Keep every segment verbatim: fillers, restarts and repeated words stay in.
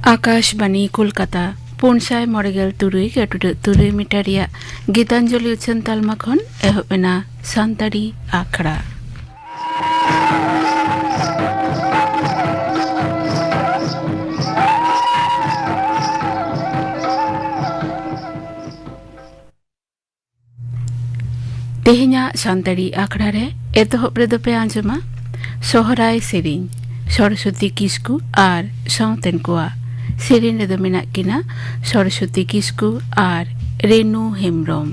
ᱟᱠᱟᱥᱵᱟᱱᱤ ᱠᱳᱞᱠᱟᱛᱟ, ᱯᱩᱱ ᱥᱟᱭ ᱢᱚᱬᱮ ᱜᱮᱞ ᱛᱩᱨᱩᱭ ᱜᱮᱴᱩᱰᱟᱹᱜ ᱛᱩᱨᱩᱭ ᱢᱤᱴᱟᱨ ᱨᱮᱭᱟᱜ ᱜᱤᱛᱟᱧᱡᱚᱞᱤ ᱩᱪᱷᱟᱹᱱ ᱛᱟᱞᱢᱟ ᱠᱷᱚᱱ ᱮᱦᱚᱵ ᱮᱱᱟ ᱥᱟᱱᱛᱟᱲᱤ ᱟᱠᱷᱲᱟ᱾ ᱛᱮᱦᱮᱧᱟᱜ ᱥᱟᱱᱛᱟᱲᱤ ᱟᱠᱷᱲᱟ ᱨᱮ ᱮᱛᱚᱦᱚᱵ ᱨᱮᱫᱚ ᱯᱮ ᱟᱸᱡᱚᱢᱟ ᱥᱚᱦᱨᱟᱭ ᱥᱮᱨᱮᱧ, ᱥᱚᱨᱚᱥᱚᱛᱤ ᱠᱤᱥᱠᱩ ᱟᱨ ᱥᱟᱶᱛᱮᱱ ᱠᱚᱣᱟᱜ᱾ ᱥᱮᱨᱮᱧ ᱨᱮᱫᱚ ᱢᱮᱱᱟᱜ ᱠᱤᱱᱟ ᱥᱚᱨᱚᱥᱚᱛᱤ ᱠᱤᱥᱠᱩ ᱟᱨ ᱨᱮᱱᱩ ᱦᱮᱢᱵᱨᱚᱢ᱾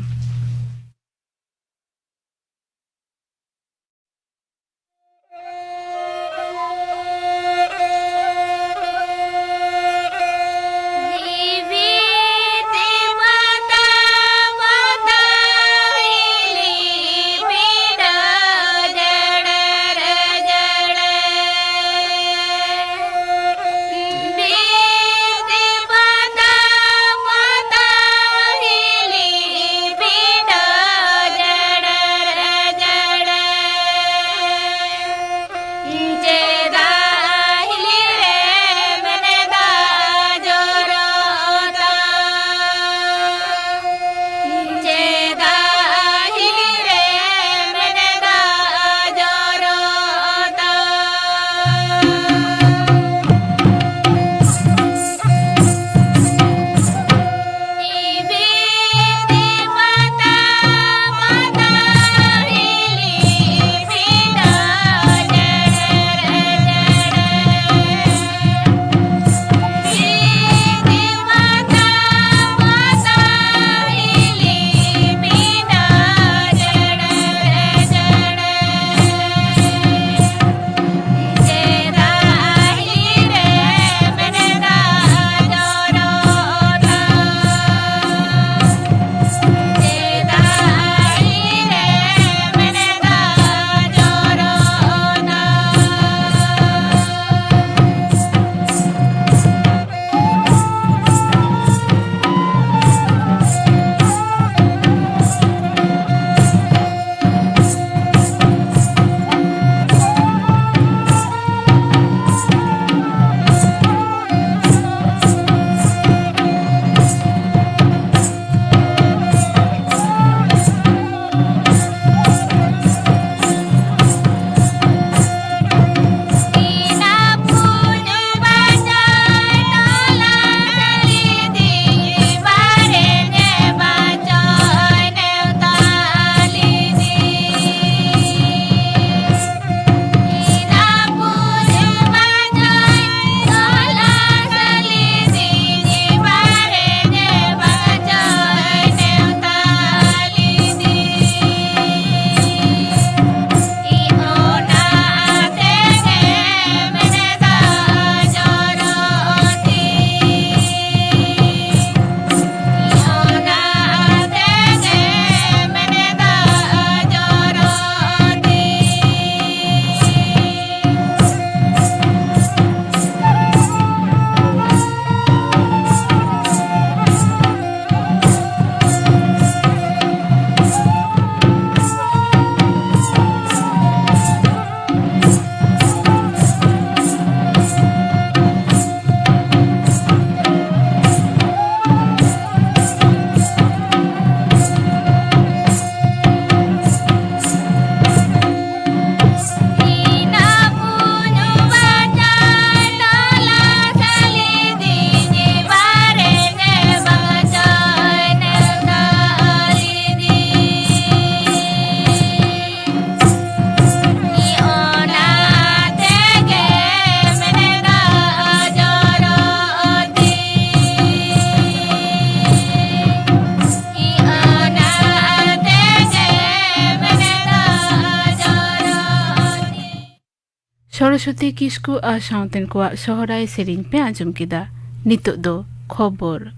ᱥᱚᱨᱚᱥᱚᱛᱤ ᱠᱤᱥᱠᱩ ᱟᱨ ᱥᱟᱶᱛᱮᱱ ᱠᱚᱣᱟᱜ ᱥᱚᱦᱨᱟᱭ ᱥᱮᱨᱮᱧ ᱯᱮ ᱟᱸᱡᱚᱢ ᱠᱮᱫᱟ᱾ ᱱᱤᱛᱚᱜ ᱫᱚ ᱠᱷᱚᱵᱚᱨ᱾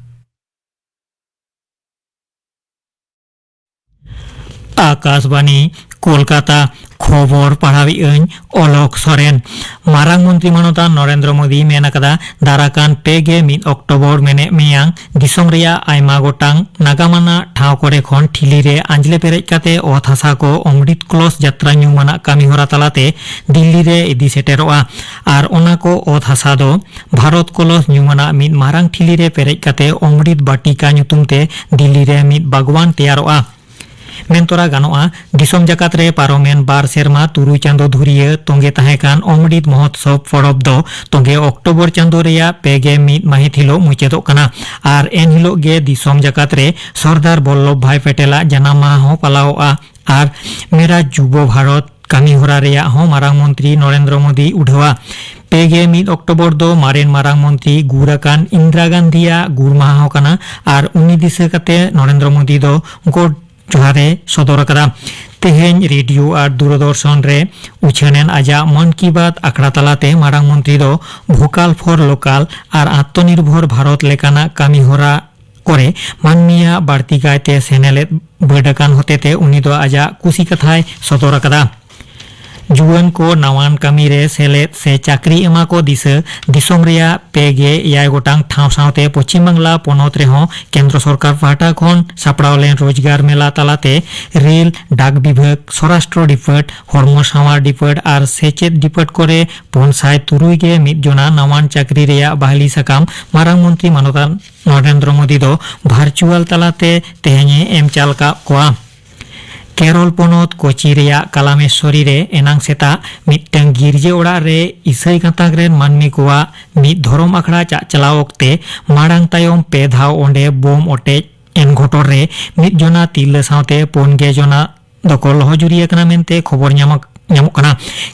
ᱟᱠᱟᱥᱵᱟᱱᱤ, ᱠᱳᱞᱠᱟᱛᱟ᱾ ᱠᱷᱚᱵᱚᱨ ᱯᱟᱲᱦᱟᱣᱤᱡ ᱟᱹᱧ ᱚᱞᱚᱠ ᱥᱚᱨᱮᱱ᱾ ᱢᱟᱨᱟᱝ ᱢᱚᱱᱛᱨᱤ ᱢᱟᱱᱚᱛᱟᱱ ᱱᱚᱨᱮᱱᱫᱨᱚ ᱢᱳᱫᱤᱭ ᱢᱮᱱ ᱟᱠᱟᱫᱟ, ᱫᱟᱨᱟᱠᱟᱱ ᱯᱮ ᱜᱮ ᱢᱤᱫ ᱚᱠᱴᱳᱵᱚᱨ ᱢᱮᱱᱮᱫ ᱢᱮᱭᱟᱝ ᱫᱤᱥᱚᱢ ᱨᱮᱭᱟᱜ ᱟᱭᱢᱟ ᱜᱚᱴᱟᱝ ᱱᱟᱜᱟᱢ ᱟᱱᱟᱜ ᱴᱷᱟᱶ ᱠᱚᱨᱮ ᱠᱷᱚᱱ ᱴᱷᱤᱞᱤ ᱨᱮ ᱟᱸᱡᱽᱞᱮ ᱯᱮᱨᱮᱡ ᱠᱟᱛᱮ ᱚᱛ ᱦᱟᱥᱟ ᱠᱚ ᱚᱢᱨᱤᱛ ᱠᱞᱚᱥ ᱡᱟᱛᱨᱟ ᱧᱩᱢ ᱟᱱᱟᱜ ᱠᱟᱹᱢᱤ ᱦᱚᱨᱟ ᱛᱟᱞᱟᱛᱮ ᱫᱤᱞᱞᱤ ᱨᱮ ᱤᱫᱤ ᱥᱮᱴᱮᱨᱚᱜᱼᱟ᱾ ᱟᱨ ᱚᱱᱟ ᱠᱚ ᱚᱛ ᱦᱟᱥᱟ ᱫᱚ ᱵᱷᱟᱨᱚᱛ ᱠᱚᱞᱚᱥ ᱧᱩᱢ ᱟᱱᱟᱜ ᱢᱤᱫ ᱢᱟᱨᱟᱝ ᱴᱷᱤᱞᱤ ᱨᱮ ᱯᱮᱨᱮᱡ ᱠᱟᱛᱮ ᱚᱢᱨᱤᱛ ᱵᱟᱴᱤᱠᱟ ᱧᱩᱛᱩᱢ ᱛᱮ ᱫᱤᱞᱞᱤ ᱨᱮ ᱢᱤᱫ ᱵᱟᱜᱽᱣᱟᱱ ᱛᱮᱭᱟᱨᱚᱜᱼᱟ᱾ ᱢᱮᱱᱛᱚᱨᱟ ᱜᱟᱱᱚᱜᱼᱟ, ᱫᱤᱥᱚᱢ ᱡᱟᱠᱟᱛ ᱨᱮ ᱯᱟᱨᱚᱢᱮᱱ ᱵᱟᱨ ᱥᱮᱨᱢᱟ ᱛᱩᱨᱩᱭ ᱪᱟᱸᱫᱚ ᱫᱷᱩᱨᱤᱭᱟᱹ ᱛᱚᱸᱜᱮ ᱛᱟᱦᱮᱸ ᱠᱟᱱ ᱚᱢᱨᱤᱛ ᱢᱚᱦᱚᱛᱥᱚᱵᱽ ᱯᱚᱨᱚᱵᱽ ᱫᱚ ᱛᱚᱸᱜᱮ ᱚᱠᱴᱳᱵᱚᱨ ᱪᱟᱸᱫᱚ ᱨᱮᱭᱟᱜ ᱯᱮ ᱜᱮ ᱢᱤᱫ ᱢᱟᱹᱦᱤᱛ ᱦᱤᱞᱚᱜ ᱢᱩᱪᱟᱹᱫᱚᱜ ᱠᱟᱱᱟ᱾ ᱟᱨ ᱮᱱ ᱦᱤᱞᱚᱜ ᱜᱮ ᱫᱤᱥᱚᱢ ᱡᱟᱠᱟᱛ ᱨᱮ ᱥᱚᱨᱫᱟᱨ ᱵᱚᱞᱞᱚᱵᱷ ᱵᱷᱟᱭ ᱯᱮᱴᱮᱞᱟᱜ ᱡᱟᱱᱟᱢ ᱢᱟᱦᱟ ᱦᱚᱸ ᱯᱟᱞᱟᱣᱚᱜᱼᱟ᱾ ᱟᱨ ᱢᱮᱨᱟ ᱡᱩᱵᱚ ᱵᱷᱟᱨᱚᱛ ᱠᱟᱹᱢᱤ ᱦᱚᱨᱟ ᱨᱮᱭᱟᱜ ᱦᱚᱸ ᱢᱟᱨᱟᱝ ᱢᱚᱱᱛᱨᱤ ᱱᱚᱨᱮᱱᱫᱨᱚ ᱢᱳᱫᱤᱭ ᱩᱰᱷᱟᱹᱣᱟ᱾ ᱯᱮ ᱜᱮ ᱢᱤᱫ ᱚᱠᱴᱳᱵᱚᱨ ᱫᱚ ᱢᱟᱨᱮᱱ ᱢᱟᱨᱟᱝ ᱢᱚᱱᱛᱨᱤ ᱜᱩᱨ ᱟᱠᱟᱱ ᱤᱱᱫᱨᱟ ᱜᱟᱱᱫᱷᱤᱭᱟᱜ ᱜᱩᱨ ᱢᱟᱦᱟ ᱦᱚᱸ ᱠᱟᱱᱟ᱾ ᱟᱨ ᱩᱱᱤ ᱫᱤᱥᱟᱹ ᱠᱟᱛᱮ ᱱᱚᱨᱮᱱᱫᱨᱚ ᱢᱳᱫᱤ ᱫᱚ ᱜᱚᱰ ᱡᱚᱦᱟᱨ ᱮ ᱥᱚᱫᱚᱨ ᱟᱠᱟᱫᱟ᱾ ᱛᱮᱦᱮᱧ ᱨᱮᱰᱤᱭᱳ ᱟᱨ ᱫᱩᱨᱚᱫᱚᱨᱥᱚᱱ ᱨᱮ ᱩᱪᱷᱟᱹᱱ ᱮᱱ ᱟᱡᱟᱜ ᱢᱚᱱ ᱠᱤ ᱵᱟᱛ ᱟᱠᱷᱲᱟ ᱛᱟᱞᱟᱛᱮ ᱢᱟᱨᱟᱝ ᱢᱚᱱᱛᱨᱤ ᱫᱚ ᱵᱷᱳᱠᱟᱞ ᱯᱷᱚᱨ ᱞᱳᱠᱟᱞ ᱟᱨ ᱟᱛᱢᱚᱱᱤᱨᱵᱷᱚᱨ ᱵᱷᱟᱨᱚᱛ ᱞᱮᱠᱟᱱᱟᱜ ᱠᱟᱹᱢᱤ ᱦᱚᱨᱟ ᱠᱚᱨᱮ ᱢᱟᱹᱱᱢᱤᱭᱟᱜ ᱵᱟᱹᱲᱛᱤ ᱠᱟᱭᱛᱮ ᱥᱮᱱᱮᱞᱮᱫ ᱵᱟᱹᱰ ᱟᱠᱟᱱ ᱦᱚᱛᱮᱛᱮ ᱩᱱᱤ ᱫᱚ ᱟᱡᱟᱜ ᱠᱩᱥᱤ ᱠᱟᱛᱷᱟᱭ ᱥᱚᱫᱚᱨ ᱟᱠᱟᱫᱟ᱾ ᱡᱩᱣᱟᱹᱱ ᱠᱚ ᱱᱟᱣᱟᱱ ᱠᱟᱹᱢᱤ ᱨᱮ ᱥᱮᱞᱮᱫ ᱥᱮ ᱪᱟᱹᱠᱨᱤ ᱮᱢᱟ ᱠᱚ ᱫᱤᱥᱟᱹ ᱫᱤᱥᱚᱢ ᱨᱮᱭᱟᱜ ᱯᱮ ᱜᱮ ᱮᱭᱟᱭ ᱜᱚᱴᱟᱝ ᱴᱷᱟᱶ ᱥᱟᱶᱛᱮ ᱯᱚᱪᱷᱤᱢ ᱵᱟᱝᱞᱟ ᱯᱚᱱᱚᱛ ᱨᱮᱦᱚᱸ ᱠᱮᱱᱫᱨᱚ ᱥᱚᱨᱠᱟᱨ ᱯᱟᱦᱴᱟ ᱠᱷᱚᱱ ᱥᱟᱯᱲᱟᱣ ᱞᱮᱱ ᱨᱳᱡᱽᱜᱟᱨ ᱢᱮᱞᱟ ᱛᱟᱞᱟᱛᱮ ᱨᱮᱞ, ᱰᱟᱠ ᱵᱤᱵᱷᱟᱜᱽ, ᱥᱚᱨᱟᱥᱴᱨᱚ ᱰᱤᱯᱟᱨᱴ, ᱦᱚᱲᱢᱚ ᱥᱟᱶᱟᱨ ᱰᱤᱯᱟᱨᱴ ᱟᱨ ᱥᱮᱪᱮᱫ ᱰᱤᱯᱟᱨᱴ ᱠᱚᱨᱮ ᱯᱩᱱ ᱥᱟᱭ ᱛᱩᱨᱩᱭ ᱜᱮ ᱢᱤᱫ ᱡᱚᱱᱟ ᱱᱟᱣᱟᱱ ᱪᱟᱹᱠᱨᱤ ᱨᱮᱭᱟᱜ ᱵᱟᱦᱟᱞᱤ ᱥᱟᱠᱟᱢ ᱢᱟᱨᱟᱝ ᱢᱚᱱᱛᱨᱤ ᱢᱟᱱᱚᱛᱟᱱ ᱱᱚᱨᱮᱱᱫᱨᱚ ᱢᱳᱫᱤ ᱫᱚ ᱵᱷᱟᱨᱪᱩᱣᱟᱞ ᱛᱟᱞᱟᱛᱮ ᱛᱮᱦᱮᱧ ᱮ ᱮᱢ ᱪᱟᱞ ᱟᱠᱟᱫ ᱠᱚᱣᱟ᱾ ᱠᱮᱨᱚᱞ ᱯᱚᱱᱚᱛ ᱠᱳᱪᱤ ᱨᱮᱭᱟᱜ ᱠᱟᱞᱟᱢᱮᱥᱣᱚᱨᱤ ᱨᱮ ᱮᱱᱟᱝ ᱥᱮᱛᱟᱜ ᱢᱤᱫᱴᱟᱝ ᱜᱤᱨᱡᱟᱹ ᱚᱲᱟᱜ ᱨᱮ ᱤᱥᱟᱹᱭ ᱜᱟᱸᱛᱟᱠ ᱨᱮᱱ ᱢᱟᱹᱱᱢᱤ ᱠᱚᱣᱟᱜ ᱢᱤᱫ ᱫᱷᱚᱨᱚᱢ ᱟᱠᱷᱲᱟ ᱪᱟᱜ ᱪᱟᱞᱟᱣ ᱚᱠᱛᱮ ᱢᱟᱲᱟᱝ ᱛᱟᱭᱚᱢ ᱯᱮ ᱫᱷᱟᱣ ᱚᱸᱰᱮ ᱵᱳᱢ ᱚᱴᱮᱡ ᱮᱱ ᱜᱷᱚᱴᱚᱱ ᱨᱮ ᱢᱤᱫ ᱡᱚᱱᱟ ᱛᱤᱨᱞᱟᱹ ᱥᱟᱶᱛᱮ ᱯᱩᱱ ᱜᱮ ᱡᱚᱱᱟ ᱫᱚᱠᱚ ᱞᱚᱦᱚᱡᱩᱨᱤ ᱟᱠᱟᱱᱟ ᱢᱮᱱᱛᱮ ᱠᱷᱚᱵᱚᱨ ᱧᱟᱢᱚᱜ, ᱧᱟᱢᱚᱜ ᱠᱟᱱᱟ᱾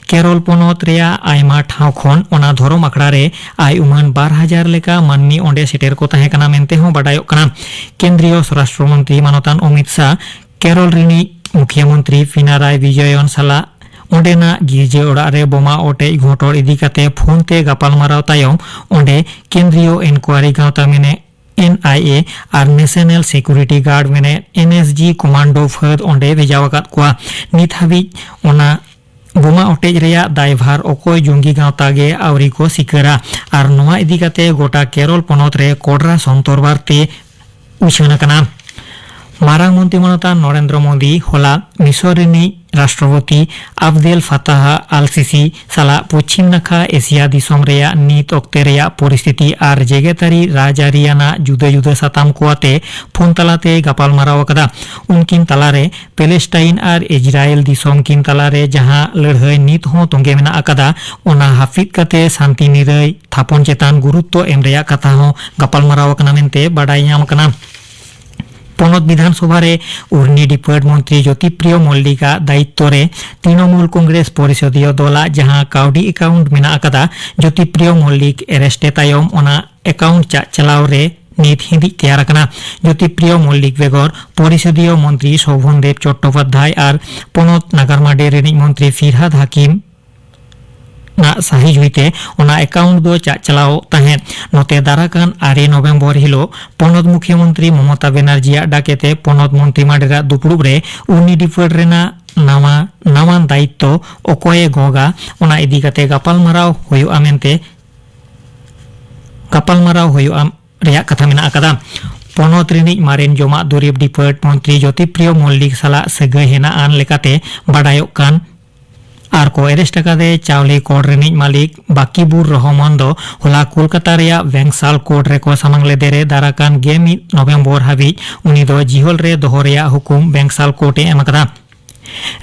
ᱠᱮᱨᱚᱞ ᱯᱚᱱᱚᱛ ᱨᱮᱭᱟᱜ ᱟᱭᱢᱟ ᱴᱷᱟᱶ ᱠᱷᱚᱱ ᱚᱱᱟ ᱫᱷᱚᱨᱚᱢ ᱟᱠᱷᱲᱟ ᱨᱮ ᱟᱭ ᱩᱢᱟᱹᱱ ᱵᱟᱨ ᱦᱟᱡᱟᱨ ᱞᱮᱠᱟ ᱢᱟᱹᱱᱢᱤ ᱚᱸᱰᱮ ᱥᱮᱴᱮᱨ ᱠᱚ ᱛᱟᱦᱮᱸ ᱠᱟᱱᱟ ᱢᱮᱱᱛᱮ ᱦᱚᱸ ᱵᱟᱰᱟᱭᱚᱜ ᱠᱟᱱᱟ᱾ ᱠᱮᱱᱫᱨᱤᱭᱚ ᱥᱚᱨᱟᱥᱴᱨᱚ ᱢᱚᱱᱛᱨᱤ ᱢᱟᱱᱚᱛᱟᱱ ᱚᱢᱤᱛ ᱥᱟᱦ ᱠᱮᱨᱚᱞ ᱨᱤᱱᱤᱡ ᱢᱩᱠᱷᱤᱭᱟᱹ ᱢᱚᱱᱛᱨᱤ ᱯᱤᱱᱟᱨᱟᱭ ᱵᱤᱡᱚᱭᱚᱱ ᱥᱟᱞᱟᱜ ᱚᱸᱰᱮᱱᱟᱜ ᱜᱤᱨᱡᱟᱹ ᱚᱲᱟᱜ ᱨᱮ ᱵᱳᱢᱟ ᱚᱴᱮᱡ ᱜᱷᱚᱴᱚᱱ ᱤᱫᱤ ᱠᱟᱛᱮ ᱯᱷᱳᱱ ᱛᱮ ᱜᱟᱯᱟᱞᱢᱟᱨᱟᱣ ᱛᱟᱭᱚᱢ ᱚᱸᱰᱮ ᱠᱮᱱᱫᱨᱤᱭᱚ ᱤᱱᱠᱣᱟᱨᱤ ᱜᱟᱶᱛᱟ ᱢᱮᱱᱮ ᱮᱱ ᱟᱭ ᱮ ᱟᱨ ᱱᱮᱥᱚᱱᱟᱞ ᱥᱤᱠᱩᱨᱤᱴᱤ ᱜᱟᱨᱰ ᱢᱮᱱᱮ ᱮᱱ ᱮᱥ ᱡᱤ ᱠᱚᱢᱟᱱᱰᱳ ᱯᱷᱟᱹᱫ ᱚᱸᱰᱮ ᱵᱷᱮᱡᱟ ᱟᱠᱟᱫ ᱠᱚᱣᱟ᱾ ᱱᱤᱛ ᱦᱟᱹᱵᱤᱡ ᱚᱱᱟ ᱵᱳᱢᱟ ᱚᱴᱮᱡ ᱨᱮᱭᱟᱜ ᱫᱟᱭᱵᱷᱟᱨ ᱚᱠᱚᱭ ᱡᱚᱝᱜᱤ ᱜᱟᱶᱛᱟ ᱜᱮ ᱟᱹᱣᱨᱤ ᱠᱚ ᱥᱤᱠᱟᱹᱨᱟ᱾ ᱟᱨ ᱱᱚᱣᱟ ᱤᱫᱤ ᱠᱟᱛᱮ ᱜᱚᱴᱟ ᱠᱮᱨᱚᱞ ᱯᱚᱱᱚᱛ ᱨᱮ ᱠᱚᱰᱨᱟ ᱥᱚᱱᱛᱚᱨ ᱵᱟᱨᱛᱮ ᱩᱪᱷᱟᱹᱱ ᱟᱠᱟᱱᱟ᱾ ᱢᱟᱨᱟᱝ ᱢᱚᱱᱛᱨᱤ ᱢᱟᱱᱚᱛᱟᱱ ᱱᱚᱨᱮᱱᱫᱨᱚ ᱢᱳᱫᱤ ᱦᱚᱞᱟ ᱢᱤᱥᱚᱨ ᱨᱤᱱᱤᱡ ᱨᱟᱥᱴᱨᱚᱯᱚᱛᱤ ᱟᱵᱫᱮᱞ ᱯᱷᱟᱛᱟᱦ ᱟᱞ ᱥᱤᱥᱤ ᱥᱟᱞᱟᱜ ᱯᱚᱪᱷᱤᱢ ᱱᱟᱠᱷᱟ ᱮᱥᱤᱭᱟ ᱫᱤᱥᱚᱢ ᱨᱮᱭᱟᱜ ᱱᱤᱛ ᱚᱠᱛᱮ ᱨᱮᱭᱟᱜ ᱯᱚᱨᱤᱥᱛᱷᱤᱛᱤ ᱟᱨ ᱡᱮᱜᱮᱛᱟᱹᱨᱤ ᱨᱟᱡᱽᱟᱹᱨᱤ ᱟᱱᱟᱜ ᱡᱩᱫᱟᱹ ᱡᱩᱫᱟᱹ ᱥᱟᱛᱟᱢ ᱠᱚ ᱟᱛᱮ ᱯᱷᱳᱱ ᱛᱟᱞᱟᱛᱮ ᱜᱟᱯᱟᱞᱢᱟᱨᱟᱣ ᱟᱠᱟᱫᱟ᱾ ᱩᱱᱠᱤᱱ ᱛᱟᱞᱟᱨᱮ ᱯᱮᱞᱮᱥᱴᱟᱭᱤᱱ ᱟᱨ ᱤᱡᱽᱨᱟᱭᱮᱞ ᱫᱤᱥᱚᱢ ᱠᱤᱱ ᱛᱟᱞᱟᱨᱮ ᱡᱟᱦᱟᱸ ᱞᱟᱹᱲᱦᱟᱹᱭ ᱱᱤᱛ ᱦᱚᱸ ᱛᱚᱸᱜᱮ ᱢᱮᱱᱟᱜ ᱟᱠᱟᱫᱟ, ᱚᱱᱟ ᱦᱟᱹᱯᱤᱫ ᱠᱟᱛᱮ ᱥᱟᱱᱛᱤ ᱱᱤᱨᱟᱹᱭ ᱛᱷᱟᱯᱚᱱ ᱪᱮᱛᱟᱱ ᱜᱩᱨᱩᱛᱛᱚ ᱮᱢ ᱨᱮᱭᱟᱜ ᱠᱟᱛᱷᱟ ᱦᱚᱸ ᱜᱟᱯᱟᱞᱢᱟᱨᱟᱣ ᱟᱠᱟᱱᱟ ᱢᱮᱱᱛᱮ ᱵᱟᱰᱟᱭ ᱧᱟᱢ ᱟᱠᱟᱱᱟ᱾ ᱯᱚᱱᱚᱛ ᱵᱤᱫᱷᱟᱱ ᱥᱚᱵᱷᱟ ᱨᱮ ᱩᱨᱱᱤ ᱰᱤᱯᱟᱹᱴ ᱢᱚᱱᱛᱨᱤ ᱡᱳᱛᱤᱯᱨᱤᱭᱚ ᱢᱚᱞᱞᱤᱠ ᱟᱜ ᱫᱟᱭᱤᱛᱛᱚ ᱨᱮ ᱛᱨᱤᱱᱚᱢᱩᱞ ᱠᱚᱝᱜᱨᱮᱥ ᱯᱚᱨᱤᱥᱚᱫᱤᱭᱚ ᱫᱚᱞᱟᱜ ᱡᱟᱦᱟᱸ ᱠᱟᱹᱣᱰᱤ ᱮᱠᱟᱣᱩᱱᱴ ᱢᱮᱱᱟᱜ ᱟᱠᱟᱫᱟ, ᱡᱳᱛᱤᱯᱨᱤᱭᱚ ᱢᱚᱞᱞᱤᱠ ᱮᱨᱮᱥᱴᱮ ᱛᱟᱭᱚᱢ ᱚᱱᱟ ᱮᱠᱟᱣᱩᱱᱴ ᱪᱟᱪᱟᱞᱟᱣ ᱨᱮ ᱱᱤᱛ ᱦᱤᱸᱫᱤᱡ ᱛᱮᱭᱟᱨ ᱟᱠᱟᱱᱟ᱾ ᱡᱳᱛᱤᱯᱨᱤᱭᱚ ᱢᱚᱞᱞᱤᱠ ᱵᱮᱜᱚᱨ ᱯᱚᱨᱤᱥᱚᱫᱤᱭᱚ ᱢᱚᱱᱛᱨᱤ ᱥᱳᱵᱷᱚᱱ ᱫᱮᱵ ᱪᱚᱴᱴᱳᱯᱟᱫᱽᱫᱷᱟᱭ ᱟᱨ ᱯᱚᱱᱚᱛ ᱱᱟᱜᱟᱨ ᱢᱟᱰᱮ ᱨᱤᱱᱤᱡ ᱢᱚᱱᱛᱨᱤ ᱯᱷᱤᱨᱦᱟᱫ ᱦᱟᱠᱤᱢ ᱱᱟᱜ ᱥᱟᱹᱦᱤ ᱡᱩᱦᱤᱛᱮ ᱚᱱᱟ ᱮᱠᱟᱣᱩᱱᱴ ᱫᱚ ᱪᱟᱪᱟᱞᱟᱣ ᱛᱟᱦᱮᱸᱫ᱾ ᱱᱚᱛᱮ ᱫᱟᱨᱟᱠᱟᱱ ᱟᱨᱮ ᱱᱚᱵᱷᱮᱢᱵᱚᱨ ᱦᱤᱞᱳᱜ ᱯᱚᱱᱚᱛ ᱢᱩᱠᱷᱤᱭᱟᱹ ᱢᱚᱱᱛᱨᱤ ᱢᱚᱢᱚᱛᱟ ᱵᱮᱱᱟᱨᱡᱤᱭᱟᱜ ᱰᱟᱠᱮᱛᱮ ᱯᱚᱱᱚᱛ ᱢᱚᱱᱛᱨᱤ ᱢᱟᱰᱮᱨᱟᱜ ᱫᱩᱯᱲᱩᱵ ᱨᱮ ᱩᱨᱱᱤ ᱰᱤᱯᱟᱹᱴ ᱨᱮᱱᱟᱜ ᱱᱟᱣᱟ ᱱᱟᱣᱟᱱ ᱫᱟᱭᱤᱛᱛᱚ ᱚᱠᱚᱭᱮ ᱜᱚᱜᱟ, ᱚᱱᱟ ᱤᱫᱤ ᱠᱟᱛᱮ ᱜᱟᱯᱟᱞᱢᱟᱨᱟᱣ ᱦᱩᱭᱩᱜᱼᱟ ᱢᱮᱱᱛᱮ ᱜᱟᱯᱟᱞᱢᱟᱨᱟᱣ ᱦᱩᱭᱩᱜᱼᱟ ᱨᱮᱭᱟᱜ ᱠᱟᱛᱷᱟ ᱢᱮᱱᱟᱜ ᱟᱠᱟᱫᱟ᱾ ᱯᱚᱱᱚᱛ ᱨᱤᱱᱤᱡ ᱢᱟᱨᱮᱱ ᱡᱚᱢᱟᱜ ᱫᱩᱨᱤᱵᱽ ᱰᱤᱯᱟᱹᱴ ᱢᱚᱱᱛᱨᱤ ᱡᱳᱛᱤᱯᱨᱤᱭᱚ ᱢᱚᱞᱞᱤᱠ ᱥᱟᱞᱟᱜ ᱥᱟᱹᱜᱟᱹᱭ ᱦᱮᱱᱟᱜ ᱟᱱ ᱞᱮᱠᱟᱛᱮ ᱵᱟᱰᱟᱭᱚᱜ ᱠᱟᱱ ᱟᱨ ᱠᱚ ᱮᱨᱮᱥᱴ ᱟᱠᱟᱫᱮ ᱪᱟᱣᱞᱮ ᱠᱚᱲ ᱨᱤᱱᱤᱡ ᱢᱟᱹᱞᱤᱠ ᱵᱟᱠᱤᱵᱩᱨ ᱨᱚᱦᱚᱢᱟᱱ ᱫᱚ ᱦᱚᱞᱟ ᱠᱳᱞᱠᱟᱛᱟ ᱨᱮᱭᱟᱜ ᱵᱮᱝᱥᱟᱞ ᱠᱳᱨᱴ ᱨᱮᱠᱚ ᱥᱟᱢᱟᱝ ᱞᱮᱫᱮ ᱨᱮ ᱫᱟᱨᱟᱠᱟᱱ ᱜᱮᱞ ᱢᱤᱫ ᱱᱚᱵᱷᱮᱢᱵᱚᱨ ᱦᱟᱹᱵᱤᱡ ᱩᱱᱤ ᱫᱚ ᱡᱤᱦᱚᱞ ᱨᱮ ᱫᱚᱦᱚ ᱨᱮᱭᱟᱜ ᱦᱩᱠᱩᱢ ᱵᱮᱝᱥᱟᱞ ᱠᱳᱨᱴ ᱮ ᱮᱢ ᱟᱠᱟᱫᱟ᱾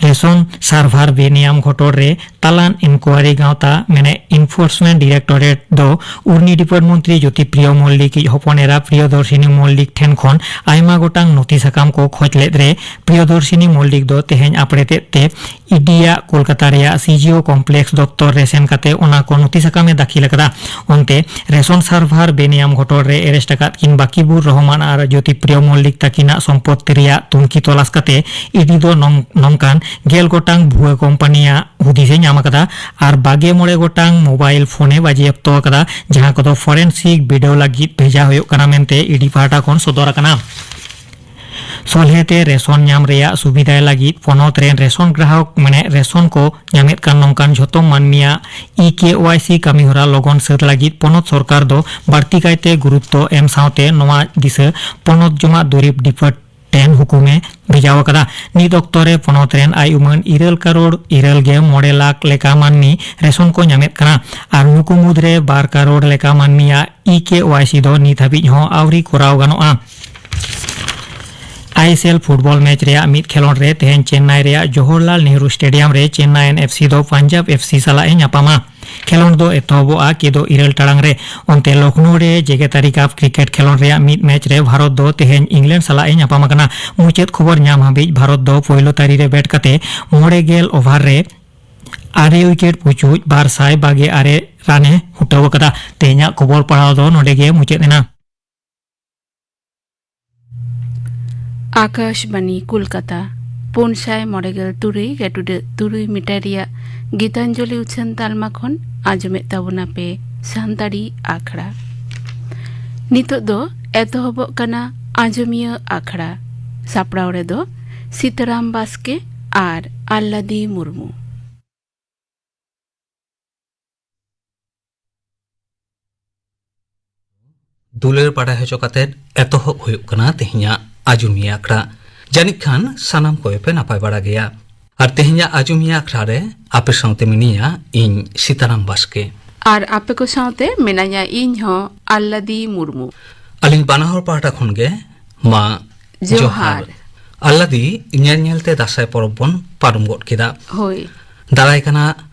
ᱨᱮᱥᱚᱱ ᱥᱟᱨᱵᱷᱟᱨ ᱵᱮᱱᱤᱭᱟᱢ ᱜᱷᱚᱴᱚᱱ ᱨᱮ ᱛᱟᱞᱟᱱ ᱤᱱᱠᱣᱟᱨᱤ ᱜᱟᱶᱛᱟ ᱢᱮᱱᱮ ᱤᱱᱯᱷᱳᱨᱥᱢᱮᱱᱴ ᱰᱤᱨᱮᱠᱴᱚᱨᱮᱴ ᱫᱚ ᱩᱨᱱᱤ ᱰᱤᱯᱟᱨᱴ ᱢᱚᱱᱛᱨᱤ ᱡᱳᱛᱤᱯᱨᱤᱭᱚ ᱢᱚᱞᱞᱤᱠ ᱤᱡ ᱦᱚᱯᱚᱱ ᱮᱨᱟ ᱯᱨᱤᱭᱚᱫᱚᱨᱥᱤᱱᱤ ᱢᱚᱞᱞᱤᱠ ᱴᱷᱮᱱ ᱠᱷᱚᱱ ᱟᱭᱢᱟ ᱜᱚᱴᱟᱝ ᱱᱚᱛᱷᱤ ᱥᱟᱠᱟᱢ ᱠᱚ ᱠᱷᱚᱡᱽ ᱞᱮᱫ ᱨᱮ ᱯᱨᱤᱭᱚᱫᱚᱨᱥᱤᱱᱤ ᱢᱚᱞᱞᱤᱠ ᱫᱚ ᱛᱮᱦᱮᱧ ᱟᱯᱲᱮᱛᱮᱫ ᱛᱮ ᱤᱰᱤᱭᱟᱜ ᱠᱳᱞᱠᱟᱛᱟ ᱨᱮᱭᱟᱜ ᱥᱤᱡᱤᱳ ᱠᱚᱢᱯᱞᱮᱠᱥ ᱫᱚᱯᱛᱚᱨ ᱨᱮ ᱥᱮᱱ ᱠᱟᱛᱮ ᱚᱱᱟ ᱠᱚ ᱱᱚᱛᱷᱤ ᱥᱟᱠᱟᱢ ᱮ ᱫᱟᱹᱠᱷᱤᱞ ᱟᱠᱟᱫᱟ᱾ ᱚᱱᱛᱮ ᱨᱮᱥᱚᱱ ᱥᱟᱨᱵᱷᱟᱨ ᱵᱮᱱᱤᱭᱟᱢ ᱜᱷᱚᱴᱚᱱ ᱨᱮ ᱮᱨᱮᱥᱴ ᱟᱠᱟᱫ ᱠᱤᱱ ᱵᱟᱠᱤᱵᱩᱨ ᱨᱚᱦᱚᱢᱟᱱ ᱟᱨ ᱡᱳᱛᱤᱯᱨᱤᱭᱚ ᱢᱚᱞᱞᱤᱠ ᱛᱟᱹᱠᱤᱱᱟᱜ ᱥᱚᱢᱯᱚᱛᱛᱤ ᱨᱮᱭᱟᱜ ᱛᱩᱱᱠᱷᱤ ᱛᱚᱞᱟᱥ ᱠᱟᱛᱮ ᱤᱰᱤ ᱫᱚ ᱱᱚᱝ- ᱱᱚᱝ- ᱠᱟᱱ ᱜᱮᱞ ᱜᱚᱴᱟᱝ ᱵᱷᱩᱣᱟᱹ ᱠᱳᱢᱯᱟᱱᱤᱭᱟᱜ ᱦᱩᱫᱤᱥ ᱮ ᱧᱟᱢ ᱟᱠᱟᱫᱟ ᱟᱨ ᱵᱟᱜᱮ ᱢᱚᱬᱮ ᱜᱚᱴᱟᱝ ᱢᱳᱵᱟᱭᱤᱞ ᱯᱷᱳᱱ ᱮ ᱵᱟᱡᱮᱭᱟᱯᱛᱚ ᱟᱠᱟᱫᱟ, ᱡᱟᱦᱟᱸ ᱠᱚᱫᱚ ᱯᱷᱚᱨᱮᱱᱥᱤᱠ ᱵᱤᱰᱟᱹᱣ ᱞᱟᱹᱜᱤᱫ ᱵᱷᱮᱡᱟ ᱦᱩᱭᱩᱜ ᱠᱟᱱᱟ ᱢᱮᱱᱛᱮ ᱤ ᱰᱤ ᱯᱟᱦᱴᱟ ᱠᱷᱚᱱ ᱥᱚᱫᱚᱨ ᱟᱠᱟᱱᱟ᱾ ᱥᱚᱞᱦᱮ ᱛᱮ ᱨᱮᱥᱚᱱ ᱧᱟᱢ ᱨᱮᱭᱟᱜ ᱥᱩᱵᱤᱫᱷᱟᱭ ᱞᱟᱹᱜᱤᱫ ᱯᱚᱱᱚᱛ ᱨᱮᱱ ᱨᱮᱥᱚᱱ ᱜᱨᱟᱦᱚᱠ, ᱢᱟᱱᱮ ᱨᱮᱥᱚᱱ ᱠᱚ ᱧᱟᱢᱮᱫ ᱠᱟᱱ ᱱᱚᱝᱠᱟᱱ ᱡᱷᱚᱛᱚ ᱢᱟᱹᱱᱢᱤᱭᱟᱜ ᱤ ᱠᱮ ᱣᱟᱭ ᱥᱤ ᱠᱟᱹᱢᱤᱦᱚᱨᱟ ᱞᱚᱜᱚᱱ ᱥᱟᱹᱛ ᱞᱟᱹᱜᱤᱫ ᱯᱚᱱᱚᱛ ᱥᱚᱨᱠᱟᱨ ᱫᱚ ᱵᱟᱹᱲᱛᱤ ᱠᱟᱭᱛᱮ ᱜᱩᱨᱩᱛᱛᱚ ᱮᱢ ᱥᱟᱶᱛᱮ ᱱᱚᱣᱟ ᱫᱤᱥᱟᱹ ᱯᱚᱱᱚᱛ ᱡᱚᱢᱟᱜ ᱫᱩᱨᱤᱵᱽ ᱰᱤᱯᱟᱨᱴ ᱴᱷᱮᱱ ᱦᱩᱠᱩᱢ ᱮ ᱵᱷᱮᱡᱟᱣ ᱟᱠᱟᱫᱟ᱾ ᱱᱤᱛ ᱚᱠᱛᱚ ᱨᱮ ᱯᱚᱱᱚᱛ ᱨᱮᱱ ᱟᱭ ᱩᱢᱟᱹᱱ ᱤᱨᱟᱹᱞ ᱠᱟᱨᱳᱲ ᱤᱨᱟᱹᱞ ᱜᱮ ᱢᱚᱬᱮ ᱞᱟᱠᱷ ᱞᱮᱠᱟ ᱢᱟᱹᱱᱢᱤ ᱨᱮᱥᱚᱱ ᱠᱚ ᱧᱟᱢᱮᱫ ᱠᱟᱱᱟ ᱟᱨ ᱱᱩᱠᱩ ᱢᱩᱫᱽᱨᱮ ᱵᱟᱨ ᱠᱟᱨᱳᱲ ᱞᱮᱠᱟ ᱢᱟᱹᱱᱢᱤᱭᱟᱜ ᱤ ᱠᱮ ᱣᱟᱭ ᱥᱤ ᱫᱚ ᱱᱤᱛ ᱦᱟᱹᱵᱤᱡ ᱦᱚᱸ ᱟᱹᱣᱨᱤ ᱠᱚᱨᱟᱣ ᱜᱟᱱᱚᱜᱼᱟ᱾ I S L football match ᱨᱮᱭᱟᱜ ᱢᱤᱫ ᱠᱷᱮᱞᱚᱸᱰ ᱨᱮ ᱛᱮᱦᱮᱧ ᱪᱮᱱᱱᱟᱭ ᱨᱮᱭᱟᱜ ᱡᱚᱣᱟᱦᱚᱨᱞᱟᱞ ᱱᱮᱦᱨᱩ ᱥᱴᱮᱰᱤᱭᱟᱢ ᱨᱮ ᱪᱮᱱᱱᱟᱭ ᱮᱱ ᱮᱯᱷ ᱥᱤ ᱫᱚ ᱯᱟᱧᱡᱟᱵᱽ ᱮᱯᱷ ᱥᱤ ᱥᱟᱞᱟᱜ ᱮ ᱧᱟᱯᱟᱢᱟ᱾ ᱠᱷᱮᱞᱚᱸᱰ ᱫᱚ ᱮᱛᱚᱦᱚᱵᱚᱜᱼᱟ ᱠᱮᱫᱚ ᱤᱨᱟᱹᱞ ᱴᱟᱲᱟᱝ ᱨᱮ᱾ ᱚᱱᱛᱮ ᱞᱚᱠᱷᱱᱳ ᱨᱮ ᱡᱮᱜᱮᱛᱟᱹᱨᱤ ᱠᱟᱯ ᱠᱨᱤᱠᱮᱴ ᱠᱷᱮᱞᱚᱸᱰ ᱨᱮᱭᱟᱜ ᱢᱤᱫ ᱢᱮᱪ ᱨᱮ ᱵᱷᱟᱨᱚᱛ ᱫᱚ ᱛᱮᱦᱮᱧ ᱤᱝᱞᱮᱱᱰ ᱥᱟᱞᱟᱜ ᱮ ᱧᱟᱯᱟᱢ ᱟᱠᱟᱱᱟ᱾ ᱢᱩᱪᱟᱹᱫ ᱠᱷᱚᱵᱚᱨ ᱧᱟᱢ ᱦᱟᱹᱵᱤᱡ ᱵᱷᱟᱨᱚᱛ ᱫᱚ ᱯᱳᱭᱞᱳ ᱛᱟᱹᱨᱤ ᱨᱮ ᱵᱮᱴ ᱠᱟᱛᱮ ᱢᱚᱬᱮ ᱜᱮᱞ ᱳᱵᱷᱟᱨ ᱨᱮ ᱟᱨᱮ ᱣᱤᱠᱮᱴ ᱯᱩᱪᱩᱡ ᱵᱟᱨ ᱥᱟᱭ ᱵᱟᱜᱮ ᱟᱨᱮ ᱨᱟᱱ ᱮ ᱦᱩᱴᱟᱹᱣ ᱟᱠᱟᱫᱟ᱾ ᱛᱮᱦᱮᱧᱟᱜ ᱠᱷᱚᱵᱚᱨ ᱯᱟᱲᱦᱟᱣ ᱫᱚ ᱱᱚᱰᱮ ᱜᱮ ᱢᱩᱪᱟᱹᱫ ᱮᱱᱟ᱾ ᱟᱠᱟᱥᱵᱟᱱᱤ ᱠᱳᱞᱠᱟᱛᱟ, ᱯᱩᱱ ᱥᱟᱭ ᱢᱚᱬᱮ ᱜᱮᱞ ᱛᱩᱨᱩᱭ ᱜᱮᱴᱩᱰᱟᱹᱜ ᱛᱩᱨᱩᱭ ᱢᱤᱴᱟᱨ ᱨᱮᱭᱟᱜ ᱜᱤᱛᱟᱧᱡᱚᱞᱤ ᱩᱪᱷᱟᱹᱱ ᱛᱟᱞᱢᱟ ᱠᱷᱚᱱ ᱟᱸᱡᱚᱢᱮᱫ ᱛᱟᱵᱚᱱᱟ ᱯᱮ ᱥᱟᱱᱛᱟᱲᱤ ᱟᱠᱷᱲᱟ᱾ ᱱᱤᱛᱚᱜ ᱫᱚ ᱮᱛᱚᱦᱚᱵᱚᱜ ᱠᱟᱱᱟ ᱟᱸᱡᱚᱢᱤᱭᱟᱹ ᱟᱠᱷᱲᱟ᱾ ᱥᱟᱯᱲᱟᱣ ᱨᱮᱫᱚ ᱥᱤᱛᱟᱨᱟᱢ ᱵᱟᱥᱠᱮ ᱟᱨ ᱟᱞᱞᱟᱫᱤ ᱢᱩᱨᱢᱩ᱾ ᱫᱩᱞᱟᱹᱲ ᱵᱟᱰᱟᱭ ᱦᱚᱪᱚ ᱠᱟᱛᱮᱫ ᱮᱛᱚᱦᱚᱵ ᱦᱩᱭᱩᱜ ᱠᱟᱱᱟ ᱛᱮᱦᱮᱧᱟᱜ ᱟᱡᱚᱢᱤᱭᱟᱹ ᱟᱠᱷᱲᱟ᱾ ᱡᱟᱹᱱᱤᱡ ᱠᱷᱟᱱ ᱥᱟᱱᱟᱢ ᱠᱚᱜᱮ ᱯᱮ ᱱᱟᱯᱟᱭ ᱵᱟᱲᱟ ᱜᱮᱭᱟ᱾ ᱟᱨ ᱛᱮᱦᱮᱧᱟᱜ ᱟᱡᱚᱢᱤᱭᱟᱹ ᱟᱠᱷᱲᱟ ᱨᱮ ᱟᱯᱮ ᱥᱟᱶᱛᱮ ᱢᱤᱱᱟᱹᱧᱟ ᱤᱧ ᱥᱤᱛᱟᱨᱟᱢ ᱵᱟᱥᱠᱮ᱾ ᱟᱨ ᱟᱯᱮ ᱠᱚ ᱥᱟᱶᱛᱮ ᱢᱮᱱᱟᱧᱟ ᱤᱧ ᱦᱚᱸ, ᱟᱞᱞᱟᱫᱤ ᱢᱩᱨᱢᱩ᱾ ᱟᱹᱞᱤᱧ ᱵᱟᱱᱟ ᱦᱚᱲ ᱯᱟᱦᱴᱟ ᱠᱷᱚᱱ ᱜᱮ ᱢᱟ ᱡᱚᱦᱟᱨ᱾ ᱡᱚᱦᱟᱨ᱾ ᱟᱞᱞᱟᱫᱤ, ᱧᱮᱞ ᱧᱮᱞ ᱛᱮ ᱫᱟᱸᱥᱟᱭ ᱯᱚᱨᱚᱵᱽ ᱵᱚᱱ ᱯᱟᱨᱚᱢ ᱜᱚᱫ ᱠᱮᱫᱟ᱾ ᱦᱳᱭ᱾ ᱫᱟᱨᱟᱭ ᱠᱟᱱᱟ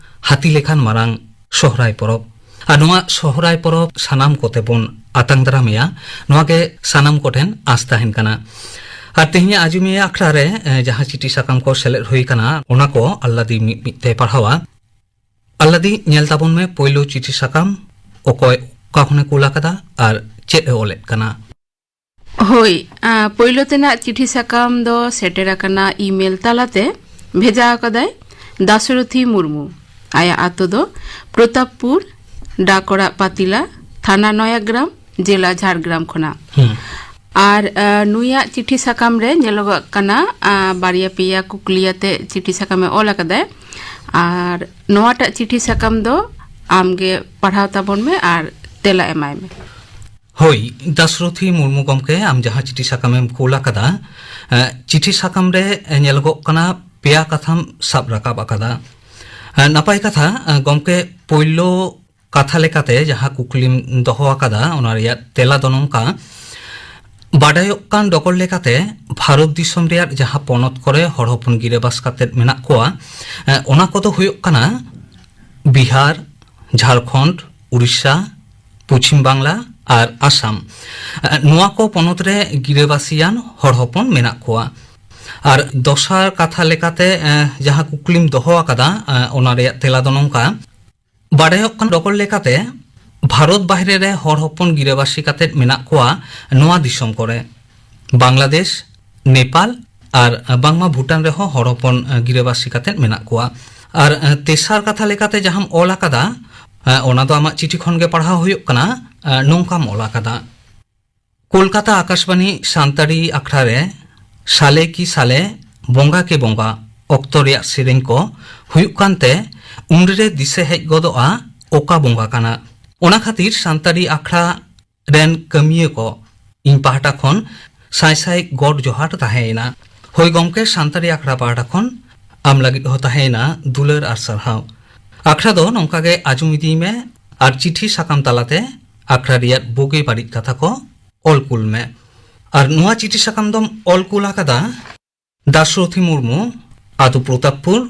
ᱦᱟᱹᱛᱤ ᱞᱮᱠᱷᱟᱱ ᱢᱟᱨᱟᱝ ᱥᱚᱦᱨᱟᱭ ᱯᱚᱨᱚᱵᱽ᱾ ᱟᱨ ᱱᱚᱣᱟ ᱥᱚᱦᱨᱟᱭ ᱯᱚᱨᱚᱵᱽ ᱥᱟᱱᱟᱢ ᱠᱚᱛᱮ ᱵᱚᱱ ᱟᱛᱟᱝ ᱫᱟᱨᱟᱢᱮᱭᱟ, ᱱᱚᱣᱟ ᱜᱮ ᱥᱟᱱᱟᱢ ᱠᱚᱴᱷᱮᱱ ᱟᱸᱥ ᱛᱟᱦᱮᱱ ᱠᱟᱱᱟ᱾ ᱟᱨ ᱛᱮᱦᱮᱧᱟᱜ ᱟᱡᱚᱢᱤᱭᱟᱹ ᱟᱠᱷᱲᱟ ᱨᱮ, ᱮ, ᱡᱟᱦᱟᱸ ᱪᱤᱴᱷᱤ ᱥᱟᱠᱟᱢ ᱠᱚ ᱥᱮᱞᱮᱫ ᱦᱩᱭ ᱠᱟᱱᱟ, ᱚᱱᱟ ᱠᱚ ᱟᱞᱞᱟᱫᱤ ᱢᱤᱫ ᱢᱤᱫ ᱛᱮ ᱯᱟᱲᱦᱟᱣᱟ᱾ ᱟᱞᱞᱟᱫᱤ, ᱧᱮᱞ ᱛᱟᱵᱚᱱ ᱢᱮ ᱯᱳᱭᱞᱳ ᱪᱤᱴᱷᱤ ᱥᱟᱠᱟᱢ ᱚᱠᱚᱭ ᱚᱠᱟ ᱠᱷᱚᱱᱮ ᱠᱩᱞ ᱟᱠᱟᱫᱟ ᱟᱨ ᱪᱮᱫ ᱮ ᱚᱞᱮᱫ ᱠᱟᱱᱟ᱾ ᱦᱳᱭ, ᱟ, ᱯᱳᱭᱞᱳ ᱛᱮᱱᱟᱜ ᱪᱤᱴᱷᱤ ᱥᱟᱠᱟᱢ ᱫᱚ ᱥᱮᱴᱮᱨ ᱟᱠᱟᱱᱟ ᱤᱢᱮᱞ ᱛᱟᱞᱟᱛᱮ᱾ ᱵᱷᱮᱡᱟ ᱟᱠᱟᱫᱟᱭ ᱫᱟᱥᱨᱚᱛᱷᱤ ᱢᱩᱨᱢᱩ᱾ ᱟᱭᱟᱜ ᱟᱛᱳ ᱫᱚ ᱯᱨᱚᱛᱟᱯᱯᱩᱨ, ᱰᱟᱠ ᱚᱲᱟᱜ ᱯᱟᱛᱤᱞᱟ, ᱛᱷᱟᱱᱟ ᱱᱚᱭᱟᱜᱨᱟᱢ, ᱡᱮᱞᱟ ᱡᱷᱟᱲᱜᱨᱟᱢ ᱠᱷᱚᱱᱟᱜ᱾ ᱦᱩᱸ᱾ ᱟᱨ, ᱟ, ᱱᱩᱭᱟᱜ ᱪᱤᱴᱷᱤ ᱥᱟᱠᱟᱢ ᱨᱮ ᱧᱮᱞᱚᱜᱚᱜ ᱠᱟᱱᱟ, ᱟ, ᱵᱟᱨᱭᱟ ᱯᱮᱭᱟ ᱠᱩᱠᱞᱤ ᱟᱛᱮ ᱪᱤᱴᱷᱤ ᱥᱟᱠᱟᱢᱮ ᱚᱞ ᱟᱠᱟᱫᱟᱭ᱾ ᱟᱨ ᱱᱚᱣᱟᱴᱟᱜ ᱪᱤᱴᱷᱤ ᱥᱟᱠᱟᱢ ᱫᱚ ᱟᱢᱜᱮ ᱯᱟᱲᱦᱟᱣ ᱛᱟᱵᱚᱱ ᱢᱮ ᱟᱨ ᱛᱮᱞᱟ ᱮᱢᱟᱭ ᱢᱮ᱾ ᱦᱳᱭ, ᱫᱟᱥᱨᱚᱛᱷᱤ ᱢᱩᱨᱢᱩ ᱜᱚᱢᱠᱮ, ᱟᱢ ᱡᱟᱦᱟᱸ ᱪᱤᱴᱷᱤ ᱥᱟᱠᱟᱢᱮᱢ ᱠᱩᱞ ᱟᱠᱟᱫᱟ, ᱮ, ᱪᱤᱴᱷᱤ ᱥᱟᱠᱟᱢ ᱨᱮ ᱧᱮᱞᱚᱜᱚᱜ ᱠᱟᱱᱟ ᱯᱮᱭᱟ ᱠᱟᱛᱷᱟᱢ ᱥᱟᱵ ᱨᱟᱠᱟᱵ ᱟᱠᱟᱫᱟ᱾ ᱮ, ᱱᱟᱯᱟᱭ ᱠᱟᱛᱷᱟ, ᱮ, ᱜᱚᱢᱠᱮ, ᱯᱳᱭᱞᱳ ᱠᱟᱛᱷᱟ ᱞᱮᱠᱟᱛᱮ ᱡᱟᱦᱟᱸ ᱠᱩᱠᱞᱤᱢ ᱫᱚᱦᱚ ᱟᱠᱟᱫᱟ, ᱚᱱᱟ ᱨᱮᱭᱟᱜ ᱛᱮᱞᱟ ᱫᱚ ᱱᱚᱝᱠᱟ: ᱵᱟᱰᱟᱭᱚᱜ ᱠᱟᱱ ᱰᱚᱜᱚᱨ ᱞᱮᱠᱟᱛᱮ, ᱵᱷᱟᱨᱚᱛ ᱫᱤᱥᱚᱢ ᱨᱮᱭᱟᱜ ᱡᱟᱦᱟᱸ ᱯᱚᱱᱚᱛ ᱠᱚᱨᱮ ᱦᱚᱲ ᱦᱚᱯᱚᱱ ᱜᱤᱨᱟᱹᱵᱟᱥ ᱠᱟᱛᱮᱫ ᱢᱮᱱᱟᱜ ᱠᱚᱣᱟ, ᱮ, ᱚᱱᱟ ᱠᱚᱫᱚ ᱦᱩᱭᱩᱜ ᱠᱟᱱᱟ ᱵᱤᱦᱟᱨ, ᱡᱷᱟᱲᱠᱷᱚᱸᱰ, ᱩᱲᱤᱥᱥᱟ, ᱯᱚᱪᱷᱤᱢ ᱵᱟᱝᱞᱟ ᱟᱨ ᱟᱥᱟᱢ᱾ ᱮ, ᱱᱚᱣᱟ ᱠᱚ ᱯᱚᱱᱚᱛ ᱨᱮ ᱜᱤᱨᱟᱹᱵᱟᱥᱤᱭᱟᱱ ᱦᱚᱲ ᱦᱚᱯᱚᱱ ᱢᱮᱱᱟᱜ ᱠᱚᱣᱟ᱾ ᱟᱨ ᱫᱚᱥᱟᱨ ᱠᱟᱛᱷᱟ ᱞᱮᱠᱟᱛᱮ, ᱮ, ᱡᱟᱦᱟᱸ ᱠᱩᱠᱞᱤᱢ ᱫᱚᱦᱚ ᱟᱠᱟᱫᱟ, ᱮ, ᱚᱱᱟ ᱨᱮᱭᱟᱜ ᱛᱮᱞᱟ ᱫᱚ ᱱᱚᱝᱠᱟ: ᱵᱟᱰᱟᱭᱚᱜ ᱠᱟᱱ ᱰᱚᱜᱚᱨ ᱞᱮᱠᱟᱛᱮ, ᱵᱷᱟᱨᱚᱛ ᱵᱟᱦᱨᱮ ᱨᱮ ᱦᱚᱲ ᱦᱚᱯᱚᱱ ᱜᱤᱨᱟᱹᱵᱟᱹᱥᱤ ᱠᱟᱛᱮᱫ ᱢᱮᱱᱟᱜ ᱠᱚᱣᱟ ᱱᱚᱣᱟ ᱫᱤᱥᱚᱢ ᱠᱚᱨᱮ, ᱵᱟᱝᱞᱟᱫᱮᱥ, ᱱᱮᱯᱟᱞ ᱟᱨ ᱵᱟᱝᱢᱟ ᱵᱷᱩᱴᱟᱱ ᱨᱮᱦᱚᱸ ᱦᱚᱲ ᱦᱚᱯᱚᱱ, ᱮ, ᱜᱤᱨᱟᱹᱵᱟᱹᱥᱤ ᱠᱟᱛᱮᱫ ᱢᱮᱱᱟᱜ ᱠᱚᱣᱟ᱾ ᱟᱨ, ᱮ, ᱛᱮᱥᱟᱨ ᱠᱟᱛᱷᱟ ᱞᱮᱠᱟᱛᱮ ᱡᱟᱦᱟᱸᱢ ᱚᱞ ᱟᱠᱟᱫᱟ, ᱮ, ᱚᱱᱟ ᱫᱚ ᱟᱢᱟᱜ ᱪᱤᱴᱷᱤ ᱠᱷᱚᱱ ᱜᱮ ᱯᱟᱲᱦᱟᱣ ᱦᱩᱭᱩᱜ ᱠᱟᱱᱟ᱾ ᱮ, ᱱᱚᱝᱠᱟᱢ ᱚᱞ ᱟᱠᱟᱫᱟ: ᱠᱳᱞᱠᱟᱛᱟ ᱟᱠᱟᱥᱵᱟᱱᱤ ᱥᱟᱱᱛᱟᱲᱤ ᱟᱠᱷᱲᱟ ᱨᱮ ᱥᱟᱞᱮ ᱠᱤ ᱥᱟᱞᱮ, ᱵᱚᱸᱜᱟ ᱠᱤ ᱵᱚᱸᱜᱟ ᱚᱠᱛᱚ ᱨᱮᱭᱟᱜ ᱥᱮᱨᱮᱧ ᱠᱚ ᱦᱩᱭᱩᱜ ᱠᱟᱱᱛᱮ, ᱩᱱᱨᱮ ᱫᱤᱥᱟᱹ ᱦᱮᱡ ᱜᱚᱫᱚᱜᱼᱟ ᱚᱠᱟ ᱵᱚᱸᱜᱟ ᱠᱟᱱᱟ᱾ ᱚᱱᱟ ᱠᱷᱟᱹᱛᱤᱨ ᱥᱟᱱᱛᱟᱲᱤ ᱟᱠᱷᱲᱟ ᱨᱮᱱ ᱠᱟᱹᱢᱤᱭᱟᱹ ᱠᱚ ᱤᱧ ᱯᱟᱦᱴᱟ ᱠᱷᱚᱱ ᱥᱟᱭ ᱥᱟᱭ ᱜᱚᱰ ᱡᱚᱦᱟᱨ ᱛᱟᱦᱮᱸᱭᱮᱱᱟ᱾ ᱦᱳᱭ ᱜᱚᱢᱠᱮ, ᱥᱟᱱᱛᱟᱲᱤ ᱟᱠᱷᱲᱟ ᱯᱟᱦᱴᱟ ᱠᱷᱚᱱ ᱟᱢ ᱞᱟᱹᱜᱤᱫ ᱦᱚᱸ ᱛᱟᱦᱮᱸᱭᱮᱱᱟ ᱫᱩᱞᱟᱹᱲ ᱟᱨ ᱥᱟᱨᱦᱟᱣ᱾ ᱟᱠᱷᱲᱟ ᱫᱚ ᱱᱚᱝᱠᱟ ᱜᱮ ᱟᱸᱡᱚᱢ ᱤᱫᱤᱭ ᱢᱮ ᱟᱨ ᱪᱤᱴᱷᱤ ᱥᱟᱠᱟᱢ ᱛᱟᱞᱟᱛᱮ ᱟᱠᱷᱲᱟ ᱨᱮᱭᱟᱜ ᱵᱩᱜᱤ ᱵᱟᱹᱲᱤᱡ ᱠᱟᱛᱷᱟ ᱠᱚ ᱚᱞ ᱠᱩᱞ ᱢᱮ᱾ ᱟᱨ ᱱᱚᱣᱟ ᱪᱤᱴᱷᱤ ᱥᱟᱠᱟᱢ ᱫᱚᱢ ᱚᱞ ᱠᱩᱞ ᱟᱠᱟᱫᱟ ᱫᱟᱥᱨᱚᱛᱷᱤ ᱢᱩᱨᱢᱩ, ᱟᱛᱳ ᱯᱨᱚᱛᱟᱯᱯᱩᱨ,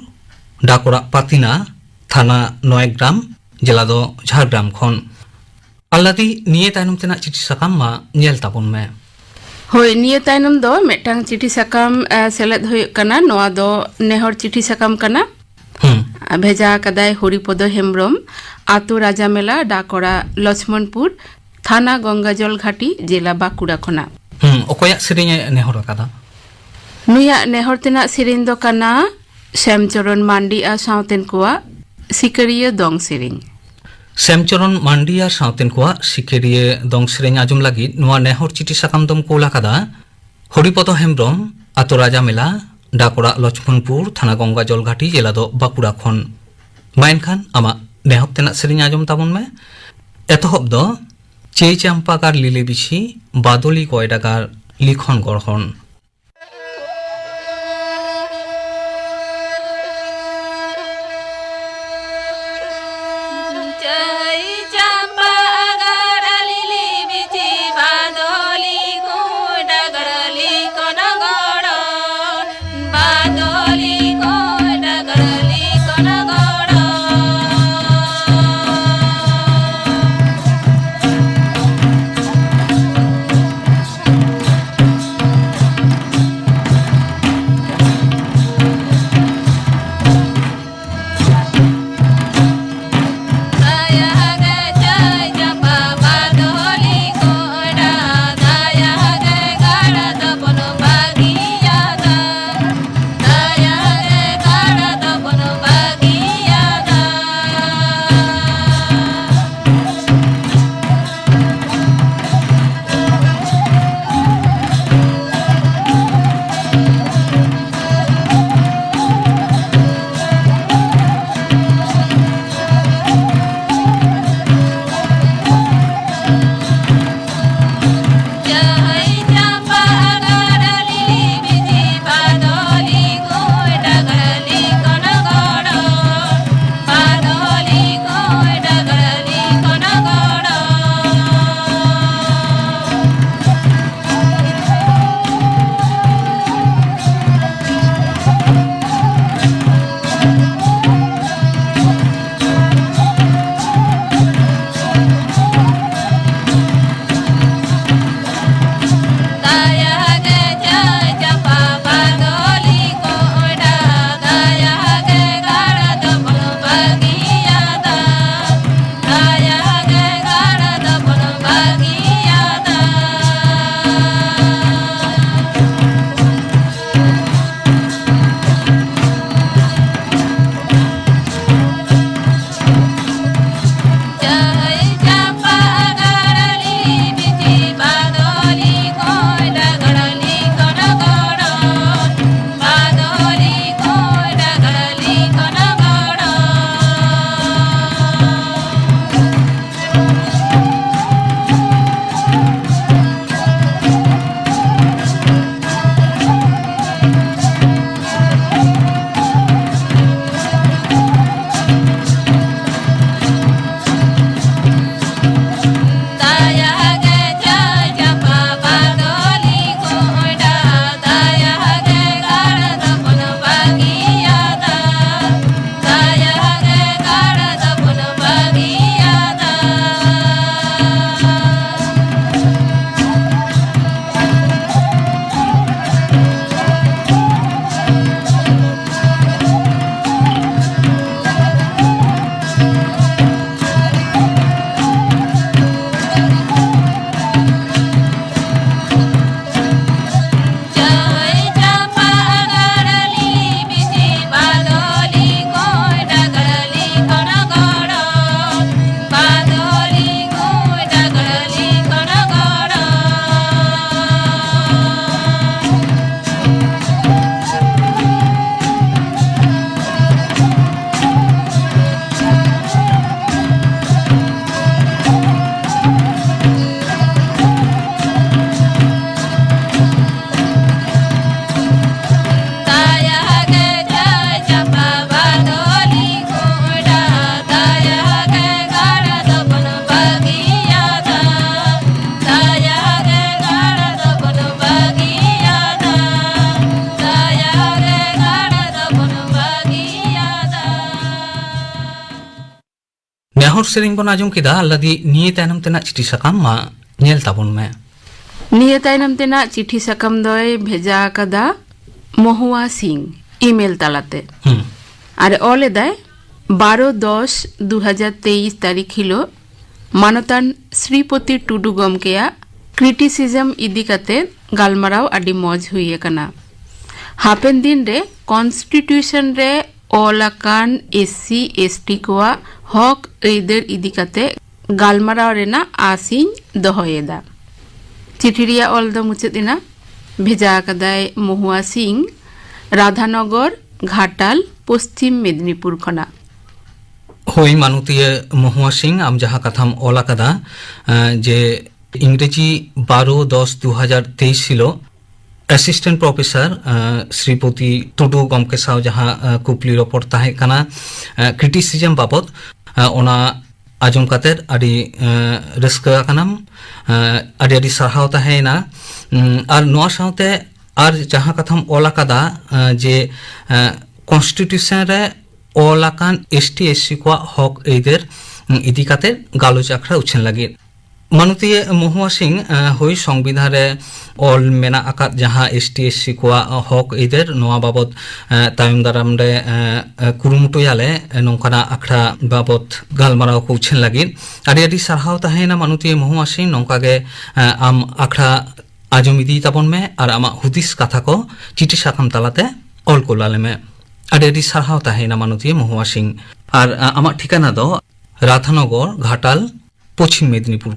ᱰᱟᱠ ᱚᱲᱟᱜ ᱯᱟᱛᱤᱱᱟ, ᱛᱷᱟᱱᱟ ᱱᱚᱭᱟᱜᱨᱟᱢ, ᱡᱮᱞᱟ ᱫᱚ ᱡᱷᱟᱲᱜᱨᱟᱢ ᱠᱷᱚᱱ᱾ ᱟᱞᱞᱟᱫᱤ, ᱱᱤᱭᱟᱹ ᱛᱟᱭᱱᱚᱢ ᱛᱮᱱᱟᱜ ᱪᱤᱴᱷᱤ ᱥᱟᱠᱟᱢ ᱢᱟ ᱧᱮᱞ ᱛᱟᱵᱚᱱ ᱢᱮ᱾ ᱦᱳᱭ, ᱱᱤᱭᱟᱹ ᱛᱟᱭᱱᱚᱢ ᱫᱚ ᱢᱤᱫᱴᱟᱝ ᱪᱤᱴᱷᱤ ᱥᱟᱠᱟᱢ, ᱮ, ᱥᱮᱞᱮᱫ ᱦᱩᱭᱩᱜ ᱠᱟᱱᱟ᱾ ᱱᱚᱣᱟ ᱫᱚ ᱱᱮᱦᱚᱨ ᱪᱤᱴᱷᱤ ᱥᱟᱠᱟᱢ ᱠᱟᱱᱟ᱾ ᱦᱩᱸ᱾ ᱵᱷᱮᱡᱟ ᱟᱠᱟᱫᱟᱭ ᱦᱚᱨᱤᱯᱚᱫᱚ ᱦᱮᱢᱵᱨᱚᱢ, ᱟᱛᱳ ᱨᱟᱡᱟᱢᱮᱞᱟ, ᱰᱟᱠ ᱚᱲᱟᱜ ᱞᱚᱪᱷᱢᱚᱱᱯᱩᱨ, ᱛᱷᱟᱱᱟ ᱜᱚᱝᱜᱟᱡᱚᱞ ᱜᱷᱟᱴᱤ, ᱡᱮᱞᱟ ᱵᱟᱸᱠᱩᱲᱟ ᱠᱷᱚᱱᱟᱜ᱾ ᱦᱩᱸ, ᱚᱠᱚᱭᱟᱜ ᱥᱮᱨᱮᱧ ᱮ ᱱᱮᱦᱚᱨ ᱟᱠᱟᱫᱟ? ᱱᱩᱭᱟᱜ ᱱᱮᱦᱚᱨ ᱛᱮᱱᱟᱜ ᱥᱮᱨᱮᱧ ᱫᱚ ᱠᱟᱱᱟ ᱥᱮᱢᱪᱚᱨᱚᱱ ᱢᱟᱱᱰᱤ ᱟᱨ ᱥᱟᱶᱛᱮᱱ ᱠᱚᱣᱟᱜ ᱥᱤᱠᱟᱹᱨᱤᱭᱟᱹ ᱫᱚᱝ ᱥᱮᱨᱮᱧ᱾ ᱥᱮᱢᱪᱚᱨᱚᱱ ᱢᱟᱱᱰᱤ ᱟᱨ ᱥᱟᱶᱛᱮᱱ ᱠᱚᱣᱟᱜ ᱥᱤᱠᱟᱹᱨᱤᱭᱟᱹ ᱫᱚᱝ ᱥᱮᱨᱮᱧ ᱟᱸᱡᱚᱢ ᱞᱟᱹᱜᱤᱫ ᱱᱚᱣᱟ ᱱᱮᱦᱚᱨ ᱪᱤᱴᱷᱤ ᱥᱟᱠᱟᱢ ᱫᱚᱢ ᱠᱳᱞ ᱟᱠᱟᱫᱟ ᱦᱚᱨᱤᱯᱚᱫᱚ ᱦᱮᱢᱵᱨᱚᱢ, ᱟᱛᱳ ᱨᱟᱡᱟ ᱢᱮᱞᱟ, ᱰᱟᱠ ᱚᱲᱟᱜ ᱞᱚᱪᱷᱢᱚᱱᱯᱩᱨ, ᱛᱷᱟᱱᱟ ᱜᱚᱝᱜᱟ ᱡᱚᱞᱜᱷᱟᱴᱤ, ᱡᱮᱞᱟ ᱫᱚ ᱵᱟᱸᱠᱩᱲᱟ ᱠᱷᱚᱱ᱾ ᱢᱟ ᱮᱱᱠᱷᱟᱱ ᱟᱢᱟᱜ ᱱᱮᱦᱚᱨ ᱛᱮᱱᱟᱜ ᱥᱮᱨᱮᱧ ᱟᱸᱡᱚᱢ ᱛᱟᱵᱚᱱ ᱢᱮ᱾ ᱮᱛᱚᱦᱚᱵ ᱫᱚ ᱪᱮᱭ ᱪᱟᱢᱯᱟ ᱜᱟᱨ ᱞᱤᱞᱤ ᱵᱤᱪᱷᱤ, ᱵᱟᱫᱚᱞᱤ ᱠᱚᱭᱰᱟ ᱜᱟᱨ ᱞᱤᱠᱷᱚᱱ ᱜᱚᱲᱦᱚᱱ᱾ ᱥᱮᱨᱮᱧ ᱵᱚᱱ ᱟᱸᱡᱚᱢ ᱠᱮᱫᱟ, ᱟᱞᱞᱟᱫᱤ ᱱᱤᱭᱟᱹ ᱛᱟᱭᱱᱚᱢ ᱛᱮᱱᱟᱜ ᱪᱤᱴᱷᱤ ᱥᱟᱠᱟᱢ ᱢᱟ ᱧᱮᱞ ᱛᱟᱵᱚᱱ ᱢᱮ᱾ ᱱᱤᱭᱟᱹ ᱛᱟᱭᱱᱚᱢ ᱛᱮᱱᱟᱜ ᱪᱤᱴᱷᱤ ᱥᱟᱠᱟᱢ ᱫᱚᱭ ᱵᱷᱮᱡᱟ ᱟᱠᱟᱫᱟ ᱢᱚᱦᱩᱣᱟ ᱥᱤᱝ, ᱤᱢᱮᱞ ᱛᱟᱞᱟᱛᱮ᱾ ᱦᱩᱸ᱾ ᱟᱨ ᱚᱞ ᱮᱫᱟᱭ, ᱵᱟᱨᱚ ᱫᱚᱥ ᱫᱩ ᱦᱟᱡᱟᱨ ᱛᱮᱭᱤᱥ ᱛᱟᱹᱨᱤᱠᱷ ᱦᱤᱞᱳᱜ ᱢᱟᱱᱚᱛᱟᱱ ᱥᱨᱤᱯᱚᱛᱤ ᱴᱩᱰᱩ ᱜᱚᱢᱠᱮᱭᱟᱜ ᱠᱨᱤᱴᱤᱥᱤᱡᱚᱢ ᱤᱫᱤ ᱠᱟᱛᱮ ᱜᱟᱞᱢᱟᱨᱟᱣ ᱟᱹᱰᱤ ᱢᱚᱡᱽ ᱦᱩᱭ ᱟᱠᱟᱱᱟ᱾ ᱦᱟᱯᱮᱱ ᱫᱤᱱ ᱨᱮ ᱠᱚᱱᱥᱴᱤᱴᱤᱭᱩᱥᱚᱱ ᱨᱮ ᱚᱞ ᱟᱠᱟᱱ ᱮᱥ ᱥᱤ ᱮᱥ ᱴᱤ ᱠᱚᱣᱟᱜ ᱦᱚᱠ ᱟᱹᱭᱫᱟᱹᱨ ᱤᱫᱤ ᱠᱟᱛᱮ ᱜᱟᱞᱢᱟᱨᱟᱣ ᱨᱮᱱᱟᱜ ᱟᱥ ᱤᱧ ᱫᱚᱦᱚᱭᱮᱫᱟ᱾ ᱪᱤᱴᱷᱤ ᱨᱮᱭᱟᱜ ᱚᱞ ᱫᱚ ᱢᱩᱪᱟᱹᱫ ᱮᱱᱟ᱾ ᱵᱷᱮᱡᱟ ᱟᱠᱟᱫᱟᱭ ᱢᱚᱦᱩᱣᱟ ᱥᱤᱝ, ᱨᱟᱫᱷᱟᱱᱚᱜᱚᱨ, ᱜᱷᱟᱴᱟᱞ, ᱯᱚᱥᱪᱤᱢ ᱢᱮᱫᱽᱱᱤᱯᱩᱨ ᱠᱷᱚᱱᱟᱜ᱾ ᱦᱳᱭ, ᱢᱟᱱᱚᱛᱤᱭᱟᱹ ᱢᱚᱦᱩᱣᱟ ᱥᱤᱝ, ᱟᱢ ᱡᱟᱦᱟᱸ ᱠᱟᱛᱷᱟᱢ ᱚᱞ ᱟᱠᱟᱫᱟ, ᱮᱸ, ᱡᱮ ᱤᱝᱨᱮᱡᱤ ᱵᱟᱨᱚ ᱫᱚᱥ ᱫᱩ ᱦᱟᱡᱟᱨ ᱛᱮᱭᱤᱥ ᱦᱤᱞᱳᱜ ᱮᱥᱤᱥᱴᱮᱱᱴ ᱯᱨᱚᱯᱷᱮᱥᱚᱨ, ᱮᱸ, ᱥᱨᱤᱯᱚᱛᱤ ᱴᱩᱰᱩ ᱜᱚᱢᱠᱮ ᱥᱟᱶ ᱡᱟᱦᱟᱸ, ᱮᱸ, ᱠᱩᱯᱞᱤ ᱨᱚᱯᱚᱲ ᱛᱟᱦᱮᱸ ᱠᱟᱱᱟ, ᱮᱸ, ᱠᱨᱤᱴᱤᱥᱤᱡᱚᱢ ᱵᱟᱵᱚᱛ, ᱮᱸ, ᱚᱱᱟ ᱟᱸᱡᱚᱢ ᱠᱟᱛᱮᱫ ᱟᱹᱰᱤ, ᱮᱸ, ᱨᱟᱹᱥᱠᱟᱹ ᱟᱠᱟᱱᱟᱢ᱾ ᱮᱸ, ᱟᱹᱰᱤ ᱟᱹᱰᱤ ᱥᱟᱨᱦᱟᱣ ᱛᱟᱦᱮᱸᱭᱮᱱᱟ᱾ ᱩᱸ, ᱟᱨ ᱱᱚᱣᱟ ᱥᱟᱶᱛᱮ ᱟᱨ ᱡᱟᱦᱟᱸ ᱠᱟᱛᱷᱟᱢ ᱚᱞ ᱟᱠᱟᱫᱟ, ᱮᱸ, ᱡᱮ, ᱮᱸ, ᱠᱚᱱᱥᱴᱤᱴᱤᱭᱩᱥᱚᱱ ᱨᱮ ᱚᱞ ᱟᱠᱟᱱ ᱮᱥ ᱴᱤ ᱮᱥ ᱥᱤ ᱠᱚᱣᱟᱜ ᱦᱚᱠ ᱟᱹᱭᱫᱟᱹᱨ, ᱩᱸ, ᱤᱫᱤ ᱠᱟᱛᱮᱫ ᱜᱟᱞᱚᱪ ᱟᱠᱷᱲᱟ ᱩᱪᱷᱟᱹᱱ ᱞᱟᱹᱜᱤᱫ᱾ ᱢᱟᱱᱚᱛᱤᱭᱟᱹ ᱢᱚᱦᱩᱣᱟ ᱥᱤᱝ, ᱮᱸ, ᱦᱳᱭ, ᱥᱚᱝᱵᱤᱫᱷᱟᱱ ᱨᱮ ᱚᱞ ᱢᱮᱱᱟᱜ ᱟᱠᱟᱫ ᱡᱟᱦᱟᱸ ᱮᱥ ᱴᱤ ᱮᱥ ᱥᱤ ᱠᱚᱣᱟᱜ ᱦᱚᱠ ᱟᱹᱭᱫᱟᱹᱨ, ᱱᱚᱣᱟ ᱵᱟᱵᱚᱛ, ᱮᱸ, ᱛᱟᱭᱚᱢ ᱫᱟᱨᱟᱢ ᱨᱮ, ᱮᱸ, ᱠᱩᱨᱩᱢᱩᱴᱩᱭᱟᱞᱮ, ᱮᱸ, ᱱᱚᱝᱠᱟᱱᱟᱜ ᱟᱠᱷᱲᱟ ᱵᱟᱵᱚᱛ ᱜᱟᱞᱢᱟᱨᱟᱣ ᱠᱚ ᱩᱪᱷᱟᱹᱱ ᱞᱟᱹᱜᱤᱫ᱾ ᱟᱹᱰᱤ ᱟᱹᱰᱤ ᱥᱟᱨᱦᱟᱣ ᱛᱟᱦᱮᱸᱭᱮᱱᱟ ᱢᱟᱱᱚᱛᱤᱭᱟᱹ ᱢᱚᱦᱩᱣᱟ ᱥᱤᱝ, ᱱᱚᱝᱠᱟ ᱜᱮ, ᱮᱸ, ᱟᱢ ᱟᱠᱷᱲᱟ ᱟᱸᱡᱚᱢ ᱤᱫᱤ ᱛᱟᱵᱚᱱ ᱢᱮ ᱟᱨ ᱟᱢᱟᱜ ᱦᱩᱫᱤᱥ ᱠᱟᱛᱷᱟ ᱠᱚ ᱪᱤᱴᱷᱤ ᱥᱟᱠᱟᱢ ᱛᱟᱞᱟᱛᱮ ᱚᱞ ᱠᱩᱞ ᱟᱞᱮ ᱢᱮ᱾ ᱟᱹᱰᱤ ᱟᱹᱰᱤ ᱥᱟᱨᱦᱟᱣ ᱛᱟᱦᱮᱸᱭᱮᱱᱟ ᱢᱟᱱᱚᱛᱤᱭᱟᱹ ᱢᱚᱦᱩᱣᱟ ᱥᱤᱝ᱾ ᱟᱨ, ᱟ, ᱟᱢᱟᱜ ᱴᱷᱤᱠᱟᱹᱱᱟ ᱫᱚ ᱨᱟᱫᱷᱟᱱᱚᱜᱚᱨ, ᱜᱷᱟᱴᱟᱞ, ᱯᱚᱪᱷᱤᱢ ᱢᱮᱫᱽᱱᱤᱯᱩᱨ᱾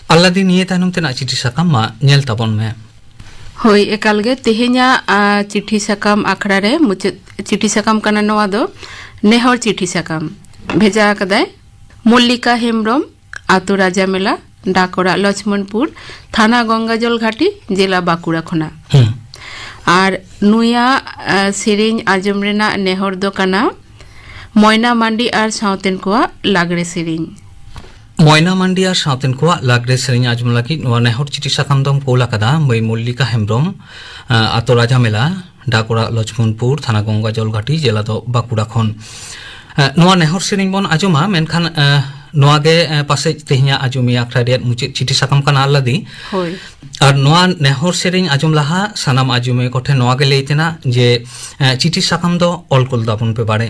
ᱟᱞᱞᱟᱫᱤ ᱱᱤᱭᱟᱹ ᱛᱟᱭᱱᱚᱢ ᱛᱮᱱᱟᱜ ᱪᱤᱴᱷᱤ ᱥᱟᱠᱟᱢ ᱢᱟ ᱧᱮᱞ ᱛᱟᱵᱚᱱ ᱢᱮ᱾ ᱦᱳᱭ, ᱮᱠᱟᱞ ᱜᱮ᱾ ᱛᱮᱦᱮᱧᱟᱜ, ᱟ, ᱪᱤᱴᱷᱤ ᱥᱟᱠᱟᱢ ᱟᱠᱷᱲᱟ ᱨᱮ ᱢᱩᱪᱟᱹᱫ ᱪᱤᱴᱷᱤ ᱥᱟᱠᱟᱢ ᱠᱟᱱᱟ ᱱᱚᱣᱟ ᱫᱚ᱾ ᱱᱮᱦᱚᱨ ᱪᱤᱴᱷᱤ ᱥᱟᱠᱟᱢ ᱵᱷᱮᱡᱟ ᱟᱠᱟᱫᱟᱭ ᱢᱚᱞᱞᱤᱠᱟ ᱦᱮᱢᱵᱽᱨᱚᱢ, ᱟᱛᱳ ᱨᱟᱡᱟᱢᱮᱞᱟ, ᱰᱟᱠ ᱚᱲᱟᱜ ᱞᱚᱪᱷᱢᱚᱱᱯᱩᱨ, ᱛᱷᱟᱱᱟ ᱜᱚᱝᱜᱟᱡᱚᱞ ᱜᱷᱟᱴᱤ, ᱡᱮᱞᱟ ᱵᱟᱸᱠᱩᱲᱟ ᱠᱷᱚᱱᱟᱜ᱾ ᱦᱩᱸ᱾ ᱟᱨ ᱱᱩᱭᱟᱜ, ᱟ, ᱥᱮᱨᱮᱧ ᱟᱸᱡᱚᱢ ᱨᱮᱱᱟᱜ ᱱᱮᱦᱚᱨ ᱫᱚ ᱠᱟᱱᱟ ᱢᱚᱭᱱᱟ ᱢᱟᱱᱰᱤ ᱟᱨ ᱥᱟᱶᱛᱮᱱ ᱠᱚᱣᱟᱜ ᱞᱟᱜᱽᱲᱮ ᱥᱮᱨᱮᱧ᱾ ᱢᱚᱭᱱᱟ ᱢᱟᱱᱰᱤ ᱟᱨ ᱥᱟᱶᱛᱮᱱ ᱠᱚᱣᱟᱜ ᱞᱟᱜᱽᱲᱮ ᱥᱮᱨᱮᱧ ᱟᱸᱡᱚᱢ ᱞᱟᱹᱜᱤᱫ ᱱᱚᱣᱟ ᱱᱮᱦᱚᱨ ᱪᱤᱴᱷᱤ ᱥᱟᱠᱟᱢ ᱫᱚᱢ ᱠᱳᱞ ᱟᱠᱟᱫᱟ ᱢᱟᱹᱭ ᱢᱚᱞᱞᱤᱠᱟ ᱦᱮᱢᱵᱽᱨᱚᱢ, ᱟ, ᱟᱛᱳ ᱨᱟᱡᱟᱢᱮᱞᱟ, ᱰᱟᱠ ᱚᱲᱟᱜ ᱞᱚᱪᱷᱢᱚᱱᱯᱩᱨ, ᱛᱷᱟᱱᱟ ᱜᱚᱝᱜᱟᱡᱚᱞ ᱜᱷᱟᱴᱤ, ᱡᱮᱞᱟ ᱫᱚ ᱵᱟᱸᱠᱩᱲᱟ ᱠᱷᱚᱱ᱾ ᱟ, ᱱᱚᱣᱟ ᱱᱮᱦᱚᱨ ᱥᱮᱨᱮᱧ ᱵᱚᱱ ᱟᱸᱡᱚᱢᱟ, ᱢᱮᱱᱠᱷᱟᱱ, ᱟ, ᱱᱚᱣᱟ ᱜᱮ, ᱮ, ᱯᱟᱥᱮᱡ ᱛᱮᱦᱮᱧᱟᱜ ᱟᱡᱚᱢᱤᱭᱟᱹ ᱟᱠᱷᱲᱟ ᱨᱮᱭᱟᱜ ᱢᱩᱪᱟᱹᱫ ᱪᱤᱴᱷᱤ ᱥᱟᱠᱟᱢ ᱠᱟᱱᱟ, ᱟᱞᱞᱟᱫᱤ᱾ ᱦᱳᱭ᱾ ᱟᱨ ᱱᱚᱣᱟ ᱱᱮᱦᱚᱨ ᱥᱮᱨᱮᱧ ᱟᱸᱡᱚᱢ ᱞᱟᱦᱟ ᱥᱟᱱᱟᱢ ᱟᱡᱚᱢᱤᱭᱟᱹ ᱠᱚᱴᱷᱮᱱ ᱱᱚᱣᱟ ᱜᱮ ᱞᱟᱹᱭ ᱛᱮᱱᱟᱜ ᱡᱮ, ᱮ, ᱪᱤᱴᱷᱤ ᱥᱟᱠᱟᱢ ᱫᱚ ᱚᱞ ᱠᱩᱞ ᱛᱟᱵᱚᱱ ᱯᱮ ᱵᱟᱲᱮ᱾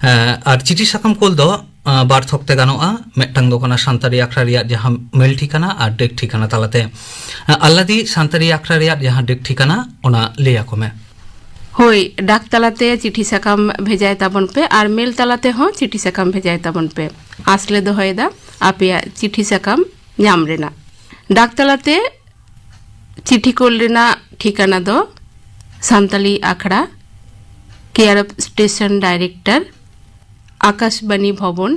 ᱮ, ᱟᱨ ᱪᱤᱴᱷᱤ ᱥᱟᱠᱟᱢ ᱠᱩᱞ ᱫᱚ, ᱮ, ᱵᱟᱨ ᱛᱷᱚᱠ ᱛᱮ ᱜᱟᱱᱚᱜᱼᱟ᱾ ᱢᱤᱫᱴᱟᱝ ᱫᱚ ᱠᱟᱱᱟ ᱥᱟᱱᱛᱟᱲᱤ ᱟᱠᱷᱲᱟ ᱨᱮᱭᱟᱜ ᱡᱟᱦᱟᱸ ᱢᱮᱞ ᱴᱷᱤᱠᱟᱱᱟ ᱟᱨ ᱰᱮᱠ ᱴᱷᱤᱠᱟᱱᱟ ᱛᱟᱞᱟᱛᱮ᱾ ᱮ, ᱟᱞᱞᱟᱫᱤ, ᱥᱟᱱᱛᱟᱲᱤ ᱟᱠᱷᱲᱟ ᱨᱮᱭᱟᱜ ᱡᱟᱦᱟᱸ ᱰᱮᱠ ᱴᱷᱤᱠᱟᱱᱟ, ᱚᱱᱟ ᱞᱟᱹᱭ ᱟᱠᱚ ᱢᱮ᱾ ᱦᱳᱭ, ᱰᱟᱠ ᱛᱟᱞᱟᱛᱮ ᱪᱤᱴᱷᱤ ᱥᱟᱠᱟᱢ ᱵᱷᱮᱡᱟᱭ ᱛᱟᱵᱚᱱ ᱯᱮ ᱟᱨ ᱢᱮᱞ ᱛᱟᱞᱟ ᱛᱮᱦᱚᱸ ᱪᱤᱴᱷᱤ ᱥᱟᱠᱟᱢ ᱵᱷᱮᱡᱟᱭ ᱛᱟᱵᱚᱱ ᱯᱮ᱾ ᱟᱸᱥ ᱞᱮ ᱫᱚᱦᱚᱭᱮᱫᱟ ᱟᱯᱮᱭᱟᱜ ᱪᱤᱴᱷᱤ ᱥᱟᱠᱟᱢ ᱧᱟᱢ ᱨᱮᱱᱟᱜ᱾ ᱰᱟᱠ ᱛᱟᱞᱟᱛᱮ ᱪᱤᱴᱷᱤ ᱠᱳᱞ ᱨᱮᱱᱟᱜ ᱴᱷᱤᱠᱟᱹᱱᱟ ᱫᱚ ᱥᱟᱱᱛᱟᱞᱤ ᱟᱠᱷᱲᱟ, care of station director, Akashvani Bhavan,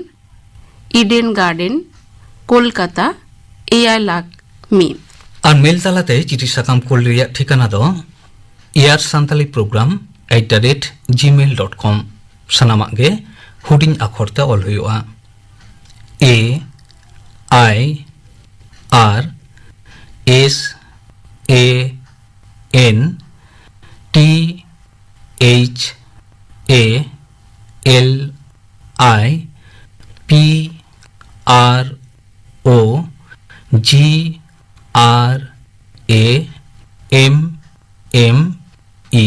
Eden garden, Kolkata, ᱮᱭᱟᱭ ᱞᱟᱠᱷ ᱢᱤᱫ᱾ ᱟᱨ ᱢᱮᱞ ᱛᱟᱞᱟᱛᱮ ᱪᱤᱴᱷᱤ ᱥᱟᱠᱟᱢ ᱠᱳᱞ ᱨᱮᱭᱟᱜ ᱴᱷᱤᱠᱟᱹᱱᱟ ᱫᱚ air santali program at the rate gmail dot com᱾ ᱥᱟᱱᱟᱢᱟᱜ ᱜᱮ ᱦᱩᱰᱤᱧ ᱟᱠᱷᱚᱨ ᱛᱮ ᱚᱞ ᱦᱩᱭᱩᱜᱼᱟ᱾ A I R S A N T H A L I P R O G R A M M E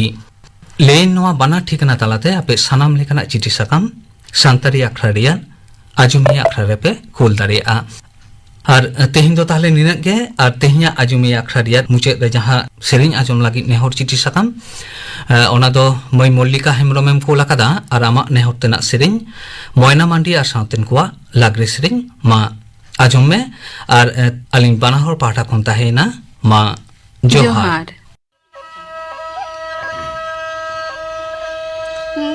ᱞᱮᱱ᱾ ᱱᱚᱣᱟ ᱵᱟᱱᱟᱨ ᱴᱷᱤᱠᱟᱹᱱᱟ ᱛᱟᱞᱟᱛᱮ ᱟᱯᱮ ᱥᱟᱱᱟᱢ ᱞᱮᱠᱟᱱᱟᱜ ᱪᱤᱴᱷᱤ ᱥᱟᱠᱟᱢ ᱥᱟᱱᱛᱟᱲᱤ ᱟᱠᱷᱲᱟ ᱨᱮᱭᱟᱜ ᱟᱡᱚᱢᱤᱭᱟᱹ ᱟᱠᱷᱲᱟ ᱨᱮᱯᱮ ᱠᱩᱞ ᱫᱟᱲᱮᱭᱟᱜᱼᱟ᱾ ᱟᱨ ᱛᱮᱦᱮᱧ ᱫᱚ ᱛᱟᱦᱞᱮ ᱱᱤᱱᱟᱹᱜ ᱜᱮ᱾ ᱟᱨ ᱛᱮᱦᱮᱧᱟᱜ ᱟᱡᱚᱢᱤᱭᱟᱹ ᱟᱠᱷᱲᱟ ᱨᱮᱭᱟᱜ ᱢᱩᱪᱟᱹᱫ ᱨᱮ ᱡᱟᱦᱟᱸ ᱥᱮᱨᱮᱧ ᱟᱸᱡᱚᱢ ᱞᱟᱹᱜᱤᱫ ᱱᱮᱦᱚᱨ ᱪᱤᱴᱷᱤ ᱥᱟᱠᱟᱢ, ᱮ, ᱚᱱᱟ ᱫᱚ ᱢᱟᱹᱭ ᱢᱚᱞᱞᱤᱠᱟ ᱦᱮᱢᱵᱨᱚᱢ ᱮᱢ ᱠᱩᱞ ᱟᱠᱟᱫᱟ᱾ ᱟᱨ ᱟᱢᱟᱜ ᱱᱮᱦᱚᱨ ᱛᱮᱱᱟᱜ ᱥᱮᱨᱮᱧ ᱢᱚᱭᱱᱟ ᱢᱟᱱᱰᱤ ᱟᱨ ᱥᱟᱶᱛᱮᱱ ᱠᱚᱣᱟᱜ ᱞᱟᱜᱽᱲᱮ ᱥᱮᱨᱮᱧ ᱢᱟ ᱟᱸᱡᱚᱢ ᱢᱮ᱾ ᱟᱨ, ᱮ, ᱟᱹᱞᱤᱧ ᱵᱟᱱᱟ ᱦᱚᱲ ᱯᱟᱦᱴᱟ ᱠᱷᱚᱱ ᱛᱟᱦᱮᱸᱭᱮᱱᱟ ᱢᱟ ᱡᱚᱦᱟᱨ᱾ ᱡᱚᱦᱟᱨ᱾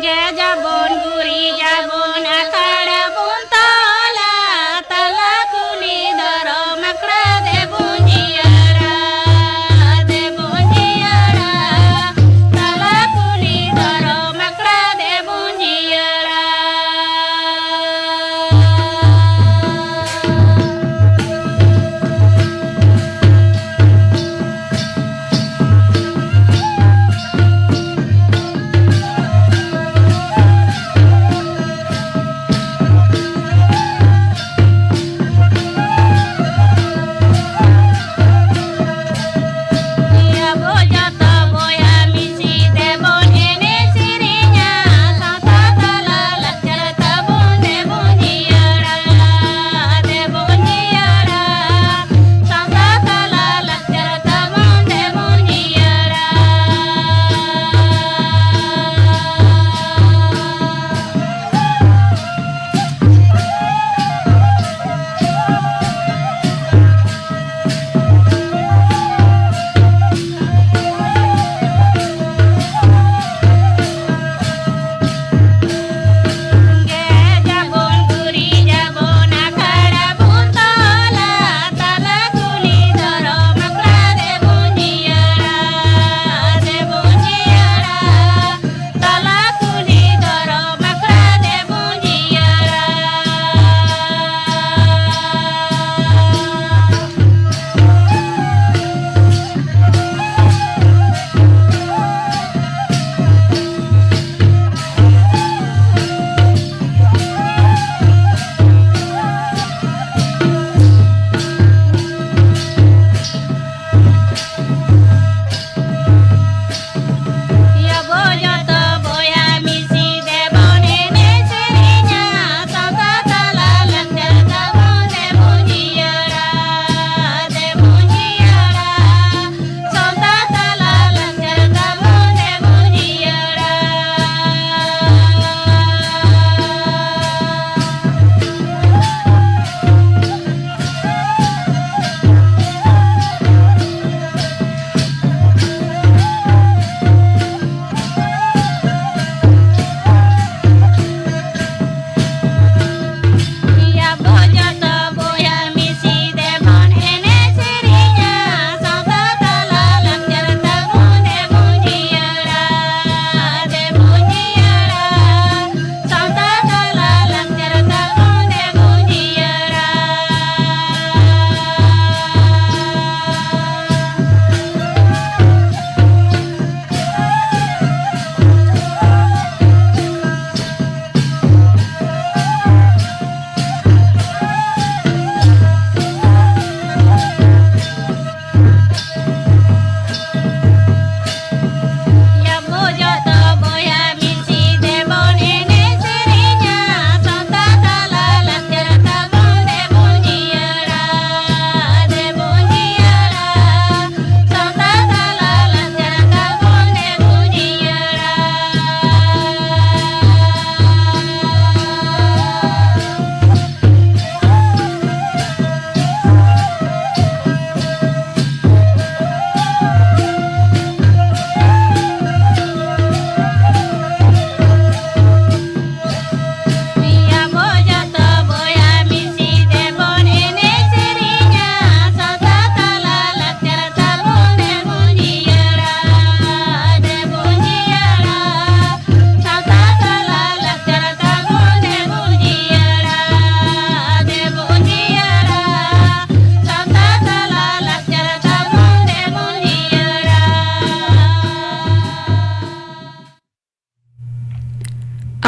ᱜᱮᱡᱟᱵᱚᱱ ᱜᱩᱨᱤᱡᱟᱵᱚᱱ ᱟᱠᱷᱟᱲᱟ ᱵᱚᱱ ᱛᱚᱞᱟ, ᱛᱟᱞᱟ ᱠᱩᱞᱦᱤ ᱫᱷᱚᱨᱚᱢ ᱟᱠᱷᱲᱟ ᱫᱮᱵᱚᱱ ᱡᱤᱭᱟᱹᱲᱟ, ᱫᱮᱵᱚᱱ ᱡᱤᱭᱟᱹᱲᱟ, ᱛᱟᱞᱟ ᱠᱩᱞᱦᱤ ᱫᱷᱚᱨᱚᱢ ᱟᱠᱷᱲᱟ ᱫᱮᱵᱚᱱ ᱡᱤᱭᱟᱹᱲᱟ᱾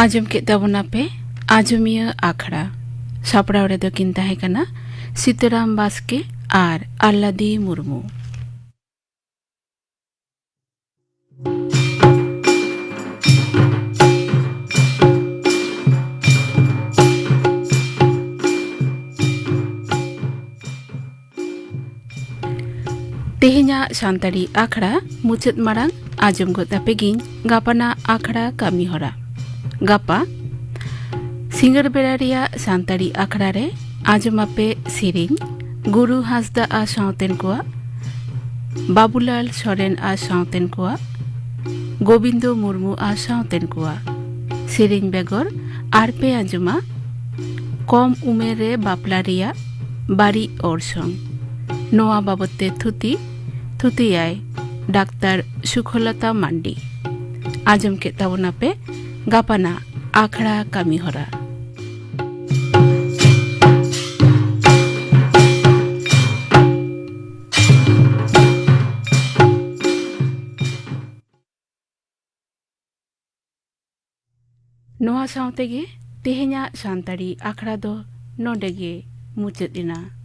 ᱟᱸᱡᱚᱢ ᱠᱮᱫ ᱛᱟᱵᱚᱱᱟᱯᱮ ᱟᱸᱡᱚᱢᱤᱭᱟᱹ ᱟᱠᱷᱲᱟ᱾ ᱥᱟᱯᱲᱟᱣ ᱨᱮᱫᱚ ᱠᱤᱱ ᱛᱟᱦᱮᱸ ᱠᱟᱱᱟ ᱥᱤᱛᱟᱹᱨᱟᱢ ᱵᱟᱥᱠᱮ ᱟᱨ ᱟᱞᱞᱟᱫᱤ ᱢᱩᱨᱢᱩ᱾ ᱛᱮᱦᱮᱧᱟᱜ ᱥᱟᱱᱛᱟᱲᱤ ᱟᱠᱷᱲᱟ ᱢᱩᱪᱟᱹᱫ ᱢᱟᱲᱟᱝ ᱟᱸᱡᱚᱢ ᱜᱚᱫ ᱟᱯᱮ ᱜᱤᱧ ᱜᱟᱯᱟᱱᱟᱜ ᱟᱠᱷᱲᱟ ᱠᱟᱹᱢᱤ ᱦᱚᱨᱟ᱾ ᱜᱟᱯᱟ ᱥᱤᱸᱜᱟᱹᱲ ᱵᱮᱲᱟ ᱨᱮᱭᱟᱜ ᱥᱟᱱᱛᱟᱲᱤ ᱟᱠᱷᱲᱟ ᱨᱮ ᱟᱸᱡᱚᱢ ᱟᱯᱮ ᱥᱮᱨᱮᱧ ᱜᱩᱨᱩ ᱦᱟᱸᱥᱫᱟ ᱟᱨ ᱥᱟᱶᱛᱮᱱ ᱠᱚᱣᱟᱜ, ᱵᱟᱵᱩᱞᱟᱞ ᱥᱚᱨᱮᱱ ᱟᱨ ᱥᱟᱶᱛᱮᱱ ᱠᱚᱣᱟᱜ, ᱜᱳᱵᱤᱱᱫᱚ ᱢᱩᱨᱢᱩ ᱟᱨ ᱥᱟᱶᱛᱮᱱ ᱠᱚᱣᱟᱜ᱾ ᱥᱮᱨᱮᱧ ᱵᱮᱜᱚᱨ ᱟᱨ ᱯᱮ ᱟᱸᱡᱚᱢᱟ ᱠᱚᱢ ᱩᱢᱮᱨ ᱨᱮ ᱵᱟᱯᱞᱟ ᱨᱮᱭᱟᱜ ᱵᱟᱹᱲᱤᱡ ᱚᱨᱥᱚᱝ᱾ ᱱᱚᱣᱟ ᱵᱟᱵᱚᱛ ᱛᱮ ᱛᱷᱩᱛᱤ, ᱛᱷᱩᱛᱤᱭᱟᱭ ᱰᱟᱠᱛᱟᱨ ᱥᱩᱠᱷᱚᱞᱚᱛᱟ ᱢᱟᱱᱰᱤ᱾ ᱟᱸᱡᱚᱢ ᱠᱮᱫ ᱛᱟᱵᱚᱱᱟᱯᱮ ᱜᱟᱯᱟᱱᱟᱜ ᱟᱠᱷᱲᱟ ᱠᱟᱹᱢᱤ ᱦᱚᱨᱟ᱾ ᱱᱚᱣᱟ ᱥᱟᱶ ᱛᱮᱜᱮ ᱛᱮᱦᱮᱧᱟᱜ ᱥᱟᱱᱛᱟᱲᱤ ᱟᱠᱷᱲᱟ ᱫᱚ ᱱᱚᱰᱮ ᱜᱮ ᱢᱩᱪᱟᱹᱫ ᱮᱱᱟ᱾